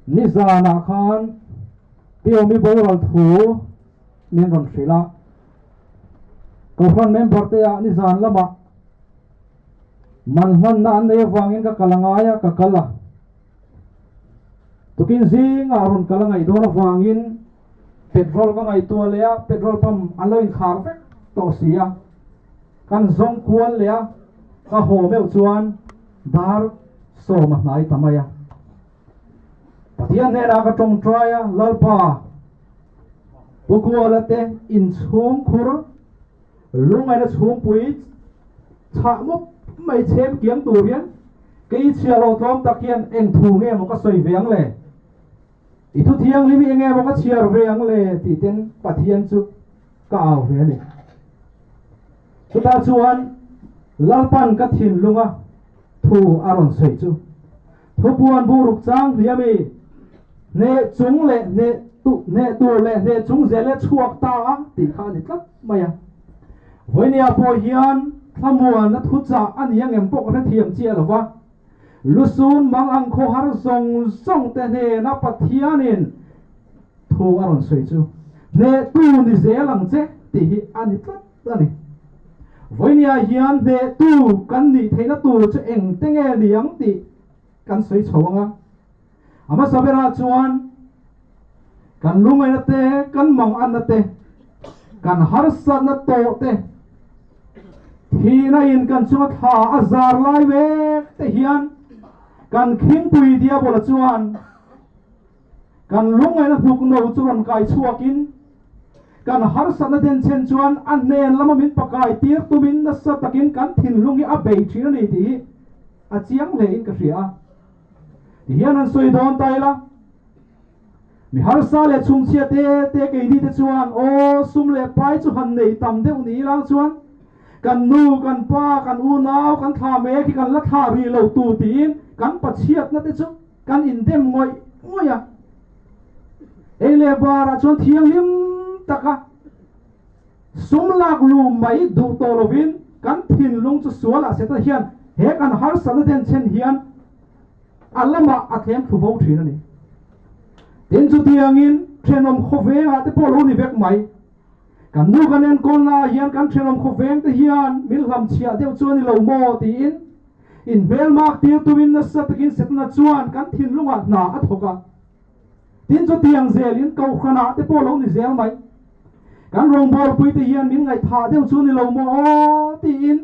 nizanah khan Piawmi boral thu min rawn hrilh a. Kohhran member te ah nizan lamah man hlanna an nei avangin ka kal a ngai a, ka kal a. Tukin zingah rawn kal a ngaih dawn avangin petrol ka ngaihtuah leh a, petrol pump an lo inkhar vek tawh si a. Kan zawng kual leh a, ka haw meuh chuan dar 10 a hnai ta mai a. Pathian hnenah ka tawngtai a, Lalpa, Pu Kuala te inchhung khur lungaina chhungpui chhah mup mai chhem kiang tur hian kei chhia lo tlawm tak hian eng thu nge maw ka sawi ve ang le? I thu thianghlim hi eng nge maw ka chhiar ve ang le? tih ten Pathian chu ka au ve a ni. Chutah chuan Lalpan ka thinlunga thu a rawn sawi chu thupuan buruk chang hliam i hneh chung leh hneh tu hneh tur leh hneh chung zel e chhuak ta a tih kha a ni tlat mai a. Vawinia pawh hian thlamuanna thuchah a ni angem pawh ka hrethiam chiah lo va, lusun mang ang khawhar zawng zawng te hnena Pathianin thu a rawn sawi chu hnehtu ni zel ang che tih hi a ni tlat a ni. Vawinia hian hnehtu kan nih theihna tur chu eng te nge ni ang tih kan sawi chho ang a. A hmasa berah chuan kan lungaina te, kan manganna te, kan harsatna tawh te, thihna in kan chunga thla a zar lai mek te hian kan khingpui diabola chuan Kan lungngaihna hnuk no chu rawn kai chhuakin, kan harsatna denchhen chuan a hnen lama min pakai tir tumin nasa takin kan thinlung hi a bei thin a ni tih hi a chiang hle in ka hria a. Tihian an sawi dawn ta ila, mi harsa leh chhungchhia te te keini te chuan aw sum leh pai chu han nei tam deuh ni ilang chuan kan nu, kan pa, kan unau, kan thla mek hi kan la thlah rih lo tu tiin kan pachhiatna te chu Kan indem ngawih ngawih a, ei leh barah chuan thianghlim taka sum lak lu mai duh tawh lovin kan thinlung chu sualah Satan hian he kan harsatna denchhen hian a lamah a thlem thlu vo thin a ni. Tin, chutiangin thenawm khawvengah te pawh lo ni vek mai. Kan nu kan enkawlnaah hian kan thenawm khawveng te hian min hlamchhiah deuh chu a ni lo maw tiin In hmelmak tir tumin nasa takin Setana chuan kan thinlungah hna a thawk a. Tin, chutiang zelin Kohhranah te pawh lo ni zel mai. Kan rawngbawlpui te hian min ngaihthah deuh chu ni lo maw aw tiin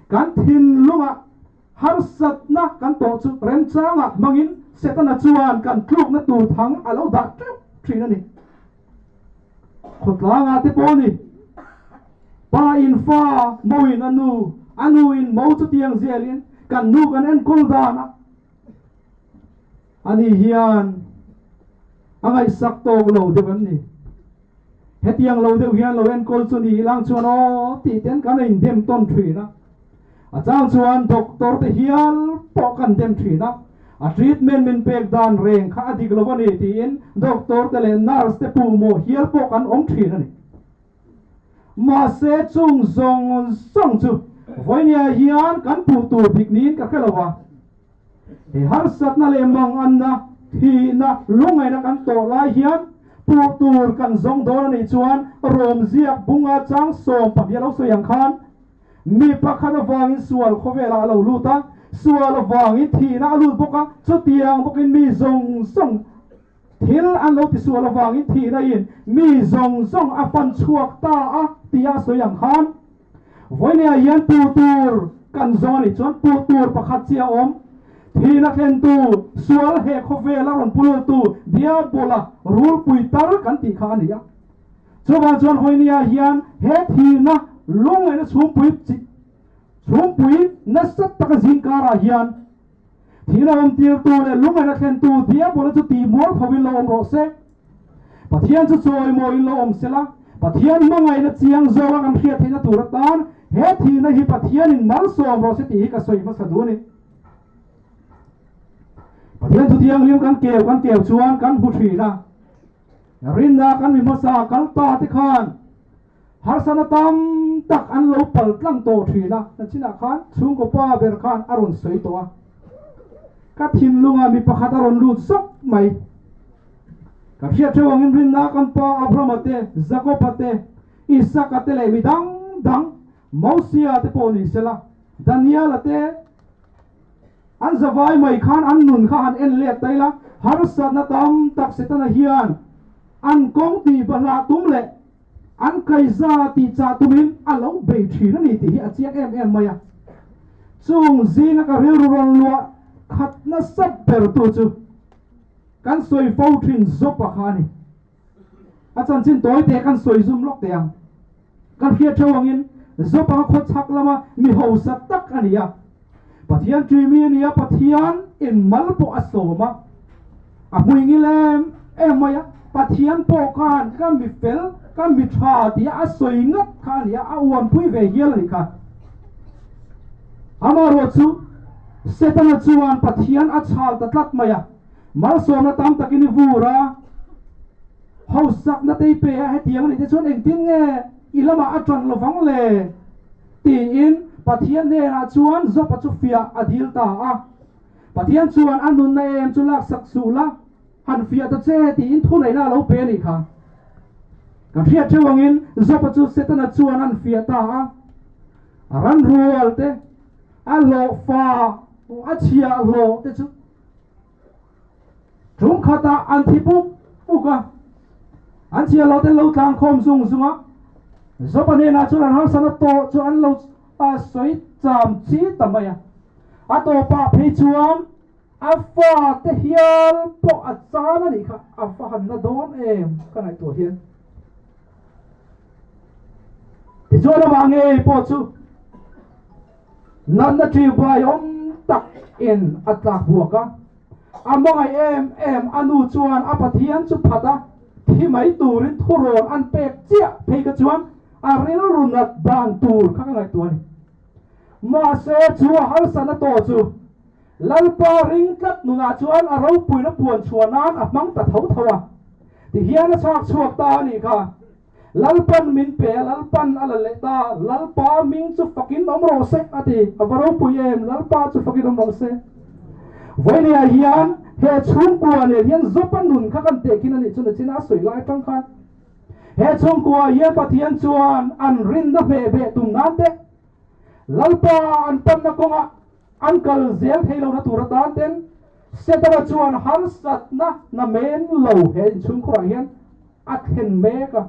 kan thinlungah harsatna kan tawh chu remchangah hmangin Setana chuan kan tlukna tur thang a lo dah teuh thin a ni. Khawtlangah te pawh a ni. Pa in fa, mo in a nu, a nu in mo chutiang zelin Kan nu kan enkawl dan a. Ani hian a ngaihsak tawk lo deuh em ni? Hetiang lo deuh hian lo enkawl chu ni ilang chuan aw tih ten kan indem tawn thin a. A chang chuan doctor te hial pawh kan dem thin a, a treatment min pek dan reng kha a dik lo a ni tiin doctor te leh nurse te puhmawh hial pawh kan awm thin a ni. Mahse chung zawng zawng chu vawinia hian kan puh tur dik niin ka hre lo va. He harsatna leh manganna, thihna, lungngaihna kan tawh lai hian puh tur kan zawng dawn a nih chuan Rom ziak bunga chang 12 a lo sawi ang khan mi pakhat avangin sual khawvelah a lo lut a, sual avangin thihna a lut bawk a, chutiang bawkin mi zawng zawng Thil an lo tisual avangin thihna in mi zawng zawng a fan chhuak ta a tia a sawi ang khan vawinia hian puh tur kan zawng a nih chuan puh tur pakhat chiah a awm. Thihna thlentu sual he khawvel a rawn pultu Diabola rulpui tar kan tih kha a ni a. Chuvang chuan vawinia hian he thihna lungngaihna chhungpui chhungpui nasa taka zingkarah hian Thil a awmtirtu leh lungaih a thlentu Diabola chu tihmual tho in lo awm rawh se. Pathian chu chawimawi in lo awm sela, Pathian hmangaihna chiang zawka kan hriat theihna tur atan he thihna hi Pathianin malsawm rawh se tih hi ka sawi hmasa duh a ni. Pathian thu thianghlim kan keu kan keu chuan kan hmu thin a, rinna kan mi hmasa kal ta te khan Harsana tam tak an lo pal tlang tawh thin a, nachinah khan chhungkaw pa ber khan a rawn sawi tawh a. Ka thinlungah mi pakhat a rawn lut zawk mai. Ka hriat theuh angin rinna kan pa Abrahama te, Jakoba te, Isaka te leh mi dang dang, Mosia te pawh ni sela, Daniela te, an zavai mai khan an nun kha han en let ta ila, harsatna tam tak Setana hian an kawng tih bahlah tum leh An kaiza tih chah tumin a lo bei thin a ni tih hi a chiang em em mai a. Chung zinga ka rilru rawn luah khat nasa ber tu chu kan sawi fo thin Zopa kha a ni. A chanchin tawi teh kan sawi zum lawk teh ang. Kan hriat theuh angin Zopa kha khawchhak lama mi hausa tak a ni a. Pathian ṭuimi a ni a, Pathian in mal pawh a sawm a, a hmui ngil em em mai a, Pathian pawh khan ka mi fel, ka mi ṭha tia a sawi ngat kha a ni a, a uanpui ve hial a nih kha. Amaherawh chu Setana chuan Pathian a chhal ta tlat mai a, malsawmna tam takin i vur a, hausakna te i pe a, hetiang a nih te chuan engtin nge i lamah a ṭan lovang le? Tiin Pathian hnenah chuan Job-a chu fiah a dil ta a. Pathian chuan a nunna em chu laksak suh la, han fiah ta che tiin thuneihna a lo pe a nih kha. Kan hriat theuh angin Job-a chu Setana chuan an fiah ta a. A ran rual te, a hlawhfa, a chhiahhlawh te chu Ṭum khatah an thi puk puk a, an chhiar lo te lo tlang khawm zung zung a, Job-a hnenah chuan an harsatna tawh chu an lo sawi cham chi ta mai a. A tawpah phei chuan a fate hial pawh a chan a nih kha, a fa han na dawn em ka ngaihtuah hian. Tichuan amah ngei pawh chu Natna ṭiubai awm tak in a tlak buak a, a hmangaih em em a nu chuan a Pathian chu phat a, thi mai turin thurawn an pek chiah phei kha chuan a rilru nat dan tur kha ka ngaihtuah a ni. Mahse chu a harsatna tawh chu Lalpa ring tlat nunah chuan a ropuina puan chhuah nan a hmang ta tho tho a, tihian a chhak chhuak ta a nih kha. Lalpan min pe a, Lalpan a la leh ta, Lalpa ming chu fakin awm rawh se, a ti. A va ropui em, Lalpa chu fakin awm rawh se. Vawinia hian he chhungkua nen hian Job-a nun kha kan tehkhin a nih chu nachin a sawi lai atang khan he chhungkua hian Pathian chuan an rinna hmeh beh tum nan te, Lalpa an panna kawngah an kal zel thei lohna tur atan ten Setana chuan harsatna namen lo he inchhungkhurah hian a thlen mek a,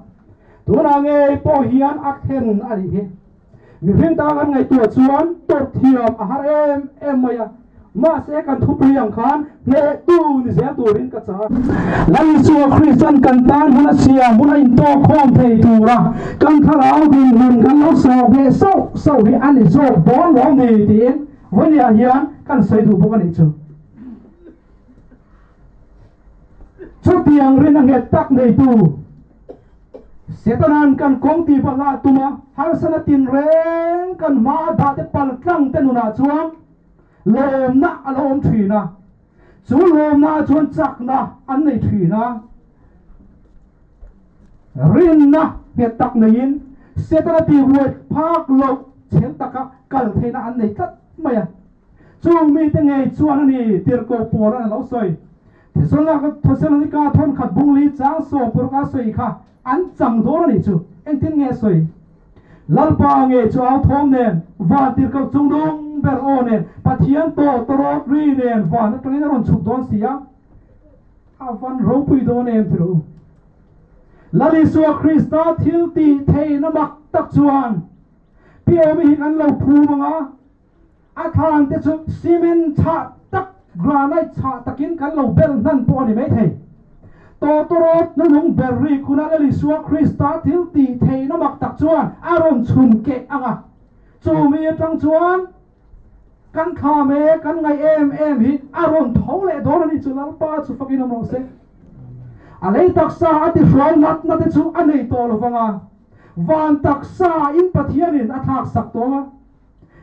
tunah ngei pawh hian a thlen a nih hi. Mihring ta kan ngaihtuah chuan tawrh thiam a har em em mai a, mahse kan thupui ang khan hnehtu ni zel turin ka chah a. Lal Isua Kristan kan tan hun a siam hun a intawk khawm thei tura kan thlarau dinhmun kan lo sawh ngheh sauh sauh hi a ni zawk dawn lo ni tiin. Vawinia hian kan sawi duh bawk a nih chu. Chutiang rin a nghet tak neitu Setanan kan kawng tih balhlah tuma harsana tinreng kan hma a dah te paltlang te nunah chuan lawmna a lo awm thin a, chu lawmna ah chuan chakna an nei thin a. Rinna nghet tak neiin Setana tihbuai phak loh chhel taka kal theihna an nei tlat mai a. Chung mite ngei chuan a ni tirhkoh pawl an lo sawi. Thesalonika thawnkhat bungli chang sawm paruk a sawi kha an chang dawn a nih chu. Engtin nge a sawi? Lalpa ngei chu au thawm nen, van tirhkoh chung dawng ber aw nen, Pathian tawh tawrawt ri nen van atangin a rawn chhuk dawn si a. A van ropui dawn em ti rawh u. Lal Isua Krista thil tih theihna mak tak chuan Piawmi hi kan lo phum ang a, A thlan te chu cement chhah tak, granite chhah takin kan lo bel hnan pawh a ni maithei. Tawtawrawt hnunung ber rik hunah Lal Isua Krista thil tih theihna mak tak chuan a rawn chhun keh ang a. Chu mi atang chuan kan thla me kan ngaih em em hi a rawn tho leh dawn a ni chu Lalpa chu fakin awm rawh se. A lei taksa a ti hruai natna te chu a nei tawh lovang a, van taksa in Pathianin a thlak sak tawh ang a.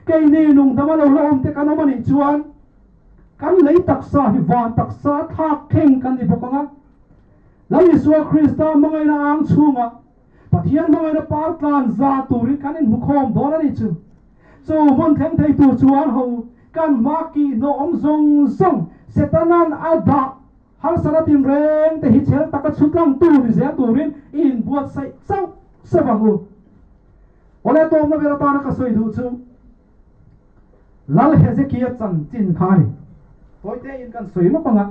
Keini nungdama lo hlauhawm te kan awm a nih chuan kan lei taksa hi van taksa thlak thleng kan ni bawk ang a. Lal Isua Krista hmangaihna ang chhungah Pathian hmangaihna par tlan za turin kan inhmukhawm dawn a nih chu. Chu hmun thleng thei tur chuan ho kan hma kih hnawhawm zawng zawng Setana'n a dah harsatna tinreng te hi chhel taka chhutlang tu ni zel turin i inbuatsaih chauh sauh ang u. Awle tawpna ber atana ka sawi duh chu Lal Hezekia chanchin kha a ni. Tawite in kan sawi lawk ang a.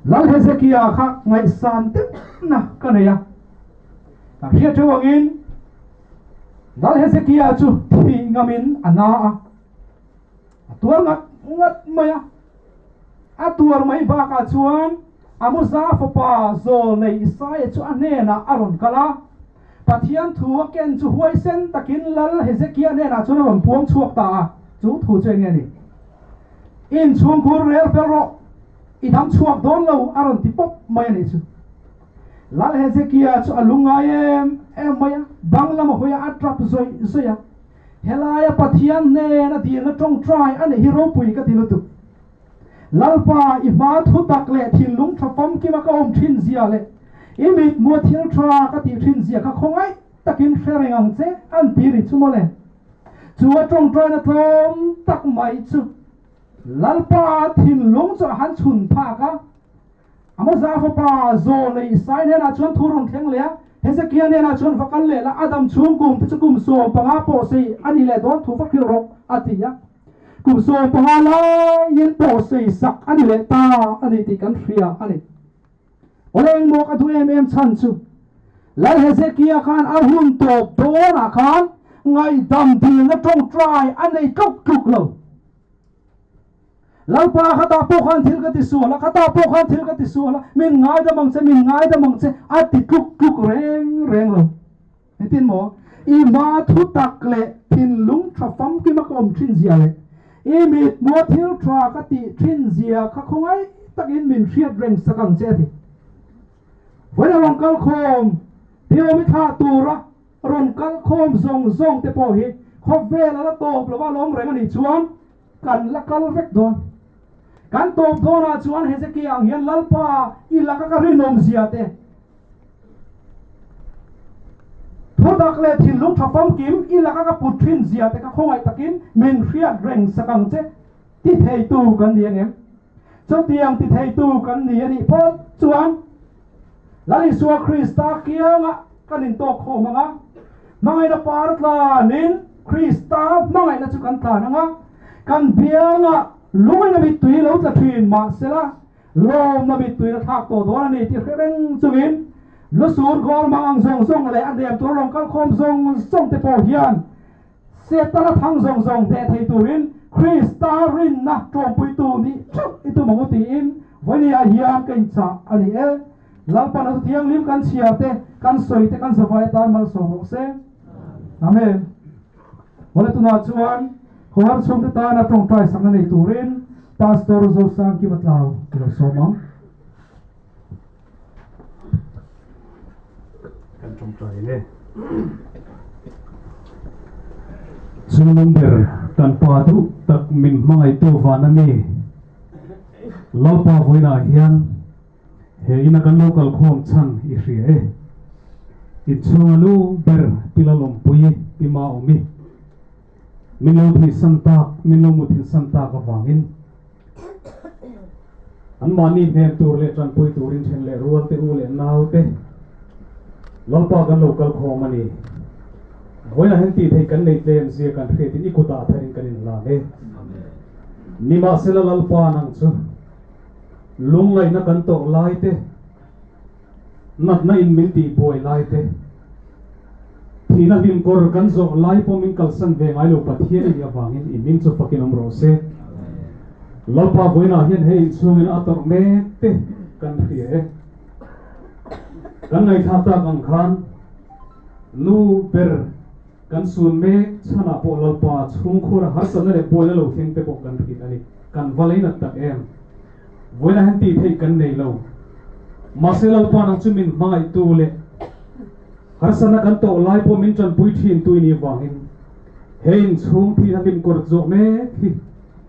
Lal Hezekia kha ngaihsan deuhna ka nei a. Kan hriat theuh angin Lal Hezekia chu thih ngamin a na a. A tuar ngat ngat mai a. A tuar mai bakah chuan Amoza fapa Zawlnei Isaia chu a hnenah a rawn kal a. Pathian thu a ken chu huaisen takin Lal Hezekia hnenah chuan a rawn puang chhuak ta a. Chu thu chu eng nge ni? Inchhungkhur rel fel rawh, i dam chhuak dawn lo a rawn ti pawp mai a nih chu. Lal Hezekia chu a lungngai em em mai a, bang lama hawiah a tap zawih zawih a. Helaia Pathian hnena dilna tawngtai a neih hi ropui ka ti lutuk. Lalpa, i hma thu tak leh thinlung tha famkima ka awm thin zia leh i mithmua thil tha ka tih thin zia kha khawngaih takin hre reng ang che, an ti ri chu mawle. Chu a tawngtaina tlawm tak mai chu Lalpa thinlung chu a han chhun phak a. Amaza fapa Zawlei Isai hnenah chuan thu rawn thleng leh a, Hezekia hnenah chuan va kal leh la, a dam chhung kum te chu kum 15 pawh sei a ni leh dawn thu va hrilh rawh, a ti a. Kum 15 laiin pawh sei sak a ni leh ta a ni tih kan hria a ni. Awle engmaw ka duh em em chhan chu Lal Hezekia khan a hun tawp dawnah khan ngaihdam dilna tawngtai a nei tluk tluk lo. Lalpa khatah pawh khan thil ka ti sual a, khatah pawh khan thil ka ti sual a, min ngaidam ang che, min ngaidam ang che, a ti tluk tluk reng reng lo. Engtin maw? I hma thu tak leh thinlung tha famkima ka awm thin zia leh i mithmua thil tha ka tih thin zia kha khawngaih takin min hriat reng sak ang che a ti. Vawiin a rawn kal khawm, Piawmi thlah tura rawn kal khawm zawng zawng te pawh hi khawvel a la tawp lova lawm reng a nih chuan Kan la kal vek dawn. Kan tawp dawnah chuan Hezekia ang hian Lalpa i laka ka rinawm zia te, thutak leh thinlung tha famkim i laka ka put thin zia te ka khawngaih takin min hriat reng sak ang che ti theitu kan ni angem? Chutiang ti theitu kan ni a nih phawt chuan Lal Isua Krista kiangah kan intawk khawm ang a, hmangaihna par tlanin Krista hmangaihna chu kan tlan ang a, kan biangah lungaihna mittui lo tla thin mahsela lawmna mittui la thlak tawh dawn a ni tih hre reng chungin lusur goal hmang ang zawng zawng leh a nem tur rawn kal khawm zawng zawng te pawh hian Setana thang zawng zawng hneh thei turin Krista rinna tawmpuitu nih theuh i tum ang u tiin vawinia hian ka inchah a ni e. Lalpan a Thianghlim kan chhiar te, kan sawi te, kan zavai atan malsawm rawh se. Amen. Mawle tunah chuan. Khawhar chhungte tana tawngtai sakna nei turin Pastor Zosangkima Tlau i lo sawm ang. Kan tawngtai le. Chungnung ber kan pa duh tak min hmangaihtu vana mi Lalpa vawiinah hian he ina kan lo kalkhawm chhan i hria e. Inchhunga lu ber pi Lalawmpuii pi Maawmi min lo thihsan tak, min lo muthilhsan tak avangin Anmahni hnem tur leh tanpui turin then leh rual te u leh nau te Lalpa kan lo kal khawm a ni. Vawiinah hian tih theih kan nei tlem zia kan hriatin i kutah tharin kan inlan e. Nimahsela Lalpa nang chu lungngaihna kan tawrh lai te, natna in min tihbuai lai te, thihna hlimkawr kan zawh lai pawh min kalsan ve ngai lo Pathian i nih avangin i hming chu fakin awm rawh se. Lalpa vawiinah hian hei inchhungin a tawrh mek te kan hria e. Kan ngaihthlak tak ang khan nu ber kan sun mek chhanah pawh Lalpa chhungkhur a harsatna leh buaina lo thleng te pawh kan hrilh a ni. Kan va leinat tak em. Vawiinah hian tih theih kan nei lo. Mahse Lalpa nang chu min hmangaihtu leh harsatna kan tawh lai pawh min tanpui thin tu i nih vangin he inchhung thihna hlim kawr zawh mek hi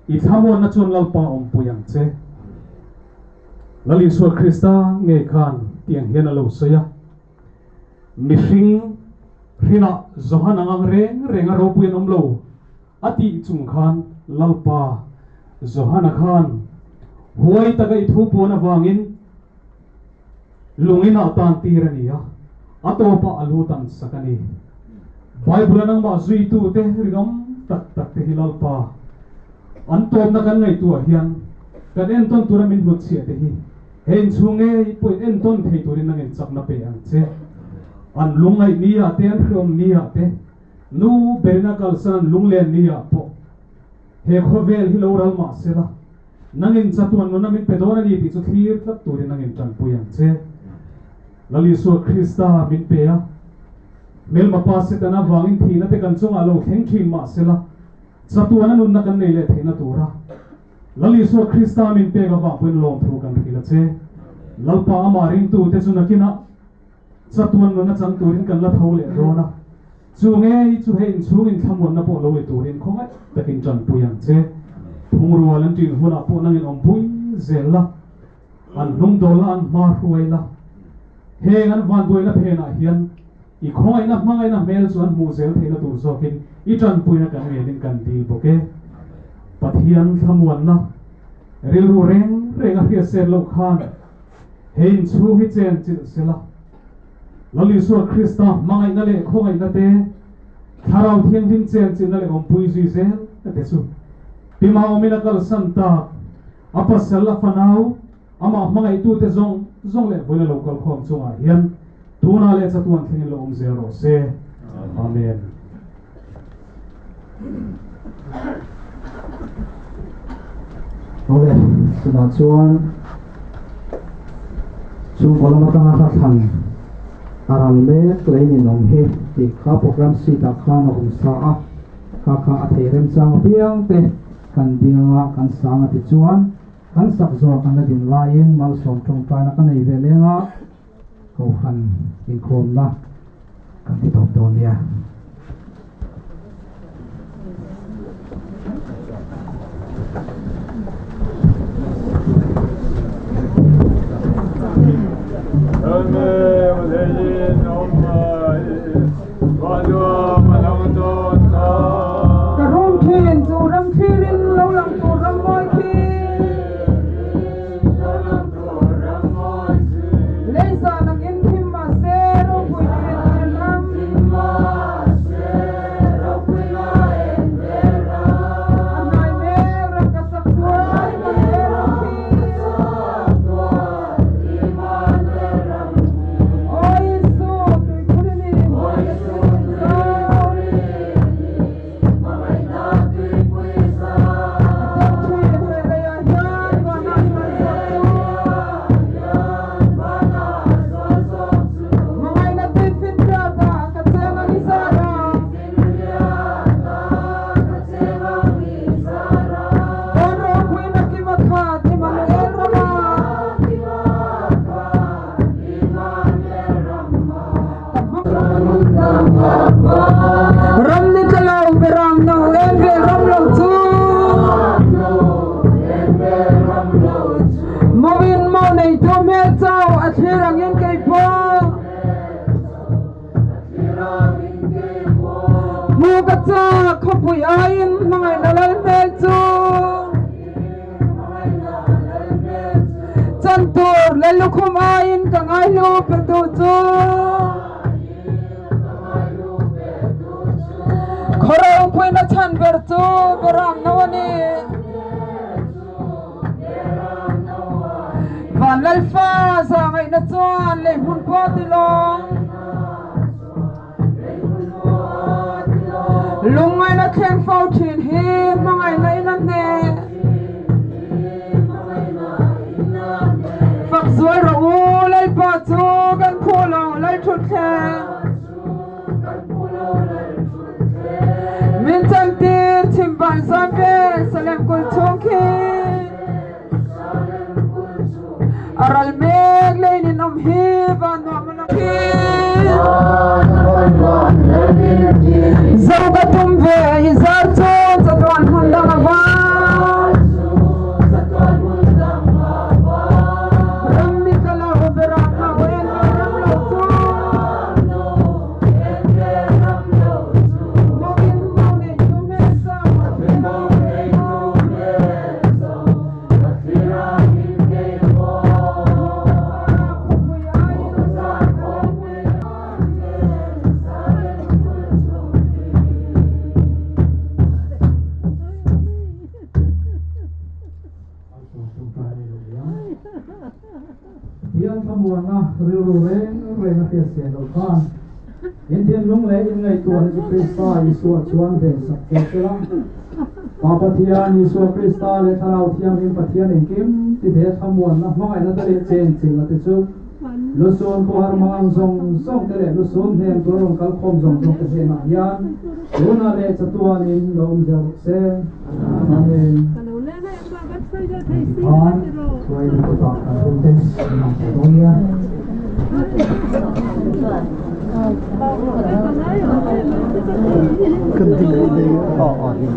i thlamuanna chuan Lalpa awmpui ang che. Lal Isua Krista ngei khan tiang hian a lo sawi a, Mihring hrinah Johan ang ang reng reng a ropui an awm lo. A tih chung khan Lalpa Johana khan huai taka i thu puan avangin lungin ah tan tir a ni a, a tawpah a lu tan sak a ni. Bible-a nangmah zuitute rinawm tak tak te hi Lalpa an tawpna kan ngaihtuah hian kan entawn tura min hnutchhiah te hi he inchhung ngei pawhin entawn thei turin nangin chakna pe ang che. An lungngaih ni ah te, an hreawm ni ah te, Nu berin a kalsan an lunglen ni ah pawh he khawvel hi lo ral mah se la, nangin chatuan nuna min pe dawn a ni tih chu thlir tlat turin nangin tanpui ang che. Lal Isua Krista min pe a, hmelma pa Setana vangin thihna te kan chungah lo thleng thin mah se la, chatuana nunna kan nei leh theihna tura Lal Isua Krista min pek avang pawhin lawmthu kan hrilh a che. Lalpa amah ringtute chu nakinah Chatuan nuna chang turin kan la tho leh dawn a, chu ngei chu hei inchhung inthlamuanna pawh lo ni turin khawngaih takin tanpui ang che. Phungrual an ṭin hunah pawh nangin awmpui zel la, an hnung dawl la, an hma hruai la. Heng an vanduaina phenah hian i khawngaihna hmangaihna hmel chu an hmuh zel theihna tur zawkin i ṭanpuina kan ngenin kan dil bawk e. Pathian thlamuanna rilru reng reng a hriat set loh khan, He inchhung hi chen chilh sela, Lal Isua Krista hmangaihna leh khawngaihna te, Thlarau Thianghlim chen chilhna leh awmpui zui zel te chu Pi Maawmin a kalsan tak, a pasal, a fanau, amah hmangaihtute zawng zawng leh vawiin a lo kalkhawm chungah hian tunah leh chatuan thlengin lo awm zel rawh se. Amen. Awle, tunah chuan chhungkaw lam atanga hla thlan a ral mek lei nin awm hi tih kha program sheet ah khan a awm sa a, kha kha a thei remchang apiang te kan ding anga kan sang a ti chuan kan sak zawh kan la din laiin malsawm tawngtaina ka nei ve leng a. Kohhran inkhawmna kan ti tawp dawn nia. Ka rum thin chu ram thlirin lo lang tur ram mawi khi. Leisa nang in thim mahse ropui na en vel ram. A hnai mek ram ka sak Mawin mo neitu hmel chau a thlir angin kei pawh. Hmu ka chak khawpui aiin hmangaihna lal hmel chu. Chan tur lal lukhum aiin ka ngaihlu pe tu chu. Khaw ropuina chhan ber chu Beram no a ni. Van Lalfa zahngaihna chuan lei hmun pawh ti lawng. Lungngaihna thleng fo thin hi hmangaihna in a hneh. Fak zual rawh u, Lalpa chu kan phu lo, Lalthutthleng. Min chantir chimban zawn vel Salem kul chung khi a ral mek lein in awm hi van nuam a lang khi Zo ka tum ve i zar chu chatuan hmun dang a vang Ram mi ka lo berah no en ram lo chu Thian thlamuanna rilru reng reng a hriatchhiah loh khan in thinlung leh in ngaihtuahna chu Krista Isua chuan vensak tur che la. Pa Pathian Isua Krista leh Thlarau Thianghlim Pathian engkim ti thei a thlamuanna hmangaihna te leh chenchilhna te chu Lusun khawhar mangang zawng zawng te leh Lusun hnem tur rawn kal khawm zawng zawng te hnenah hian tunah leh chatuanin lo awm zel bawk se. Amen. Khan hruaitu kutah kan hun te an ang thei dawn nia. Kan ding rih dei a a ding.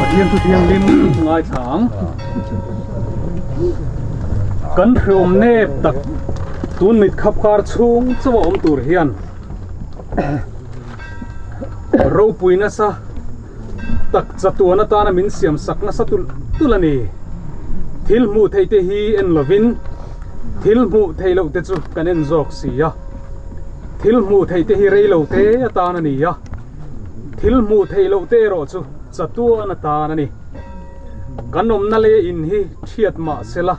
Pathian thu thianghlim ngaithla ang. Kan hreawm nep tak tun mit khap kar chhung chauh a awm tur hian ropui nasa tak chatuan atana min siam sak nasa tulh tulh a ni. Thil hmuh theih te hi en lovin thil hmuh theih loh te chu kan en zawk si a. Thil hmuh theih te hi rei lo te atan a ni a, thil hmuh theih loh te erawh chu chatuan atan a ni. Kan awmna leh in hi thiat mah sela,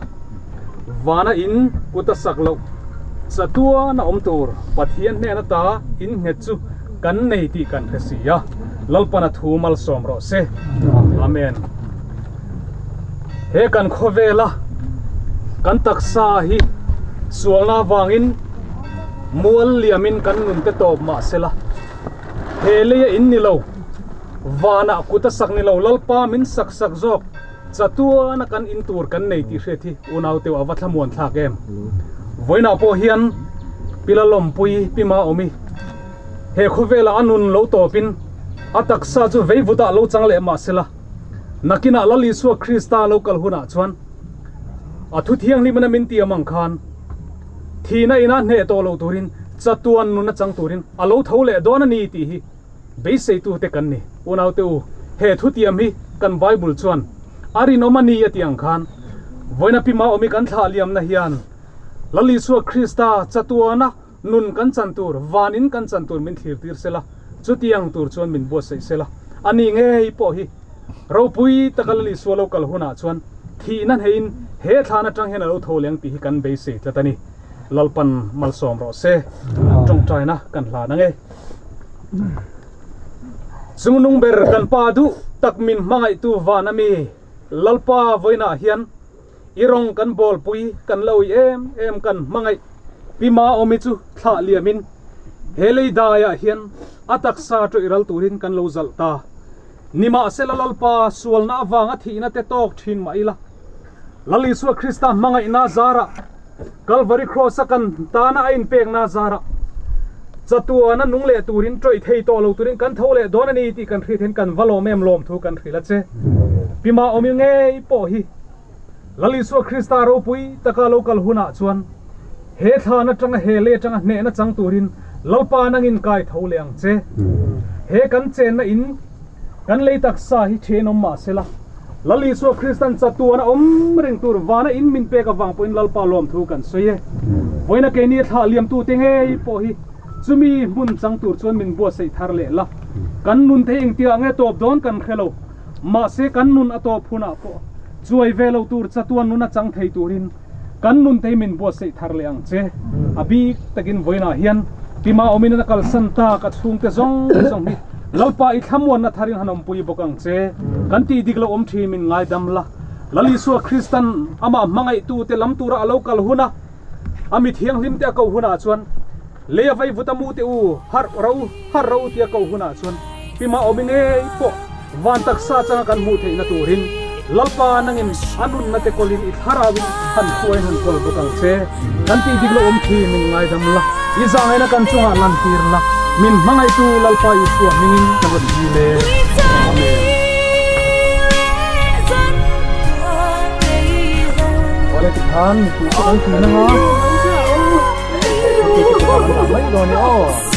vana in kut a sak loh chatuan a awm tur Pathian hnen ata in nghet chu kan nei tih kan hre si a, Lalpana thu malsawm rawh se. Amen. He kan khawvela kan taksa hi sualna avangin mual liamin kan nun te tawp mah sela, he leia in ni lo, vanah kut a sak ni lo, Lalpa min sak sak zawk chatuana kan in tur kan nei tih hriat hi unau teuh a va thlamuan thlak em. Vawiinah pawh hian Pi Lalawmpui, Pi Maawmi, He khawvelah a nun lo tawpin a taksa chu veivutah lo chang leh mah sela, nakinah Lal Isua Krista lo kal hunah chuan a thu thianghlim ina min tiam ang khan thihna ina hneh tawh loh turin chatuan nun a chang turin a lo tho leh dawn a ni tih hi beiseitute kan ni. Unaute u, he thutiam hi kan Bible chuan a rinawm a ni a tih ang khan vawiina pi Maawmi kan thlah liamna hian Lal Isua Krista chatuana Nun kan chan tur, van in kan chan tur min thlir tir sela, chutiang tur chuan min buatsaih sela. A ni ngei pawh hi ropui taka Lal Isua lo kal hunah chuan thihna hneiin he thlan atang hian a lo tho leng tih hi kan beisei tlat a ni. Lalpan malsawm rawh se. Tawngtaina kan hlan ang e. Chungnung ber kan Pa duh tak min hmangaihtu van a mi Lalpa vawiinah hian I rawng kan bawlpui kan la ui em em kan hmangaih Pi Maawmi chu thlah liamin he lei daiah hian a taksa tawih ral turin kan lo zalh ta. Nimahsela Lalpa sualna avanga thihna te tawk thin mah ila, Lal Isua Krista hmangaihna zarah, Kalvari Kraws-a kan tana a inpekna zarah chatuana nung leh turin tawih thei tawh lo turin kan tho leh dawn a ni tih kan hriat hian kan va lawm em lawm thu kan hrilh a che. Pi Maawmi ngei pawh hi Lal Isua Krista ropui taka lo kal hunah chuan he thlan atanga he lei atanga hnehna chang turin Lalpa nangin kai tho leh ang che. He kan chenna in kan lei taksa hi thenawm mah sela, Lal Isua Kristan chatuan a awm reng tur vana in min pek avang pawhin Lalpa lawmthu kan sawi e. Vawiina keini thlah liamtute ngei pawh hi chumi hmun chang tur chuan min buatsaih thar leh la. Kan nun te hi engtiah nge tawp dawn kan hre lo. Mahse kan nun a tawp hunah pawh chuai ve lo tur chatuan nun a chang thei turin kan nun te hi min buatsaih thar leh ang che. A bik takin vawiinah hian Tima awmin a kalsan tak a chhungte zawng zawng hi Lalpa i thlamuanna tharin han awmpui bawk ang che. Kan tih dik lo awm thin min ngaidam la. Lal Isua Kristan amah hmangaihtute lam tura a lo kal huna a mi thianghlimte a koh hunah chuan lei a vaivut a mute u harh ro harh ro tia koh hunah chuan Pima awmi ngei pawh van taksa changa kan hmuh theihna turin Lalpa nangin a nunna te kawlin i thlarauin han hruaiin han kawl bawk ang che. Kan tih dik lo awm thi min ngaidam la, i zahngaihna kan chungah lantir la, min hmangaihtu Lalpa Isua hmingin ka rawn dil e. Amen. Awle tikhan mipui chu kan tih nanga. Mai dawn e aw.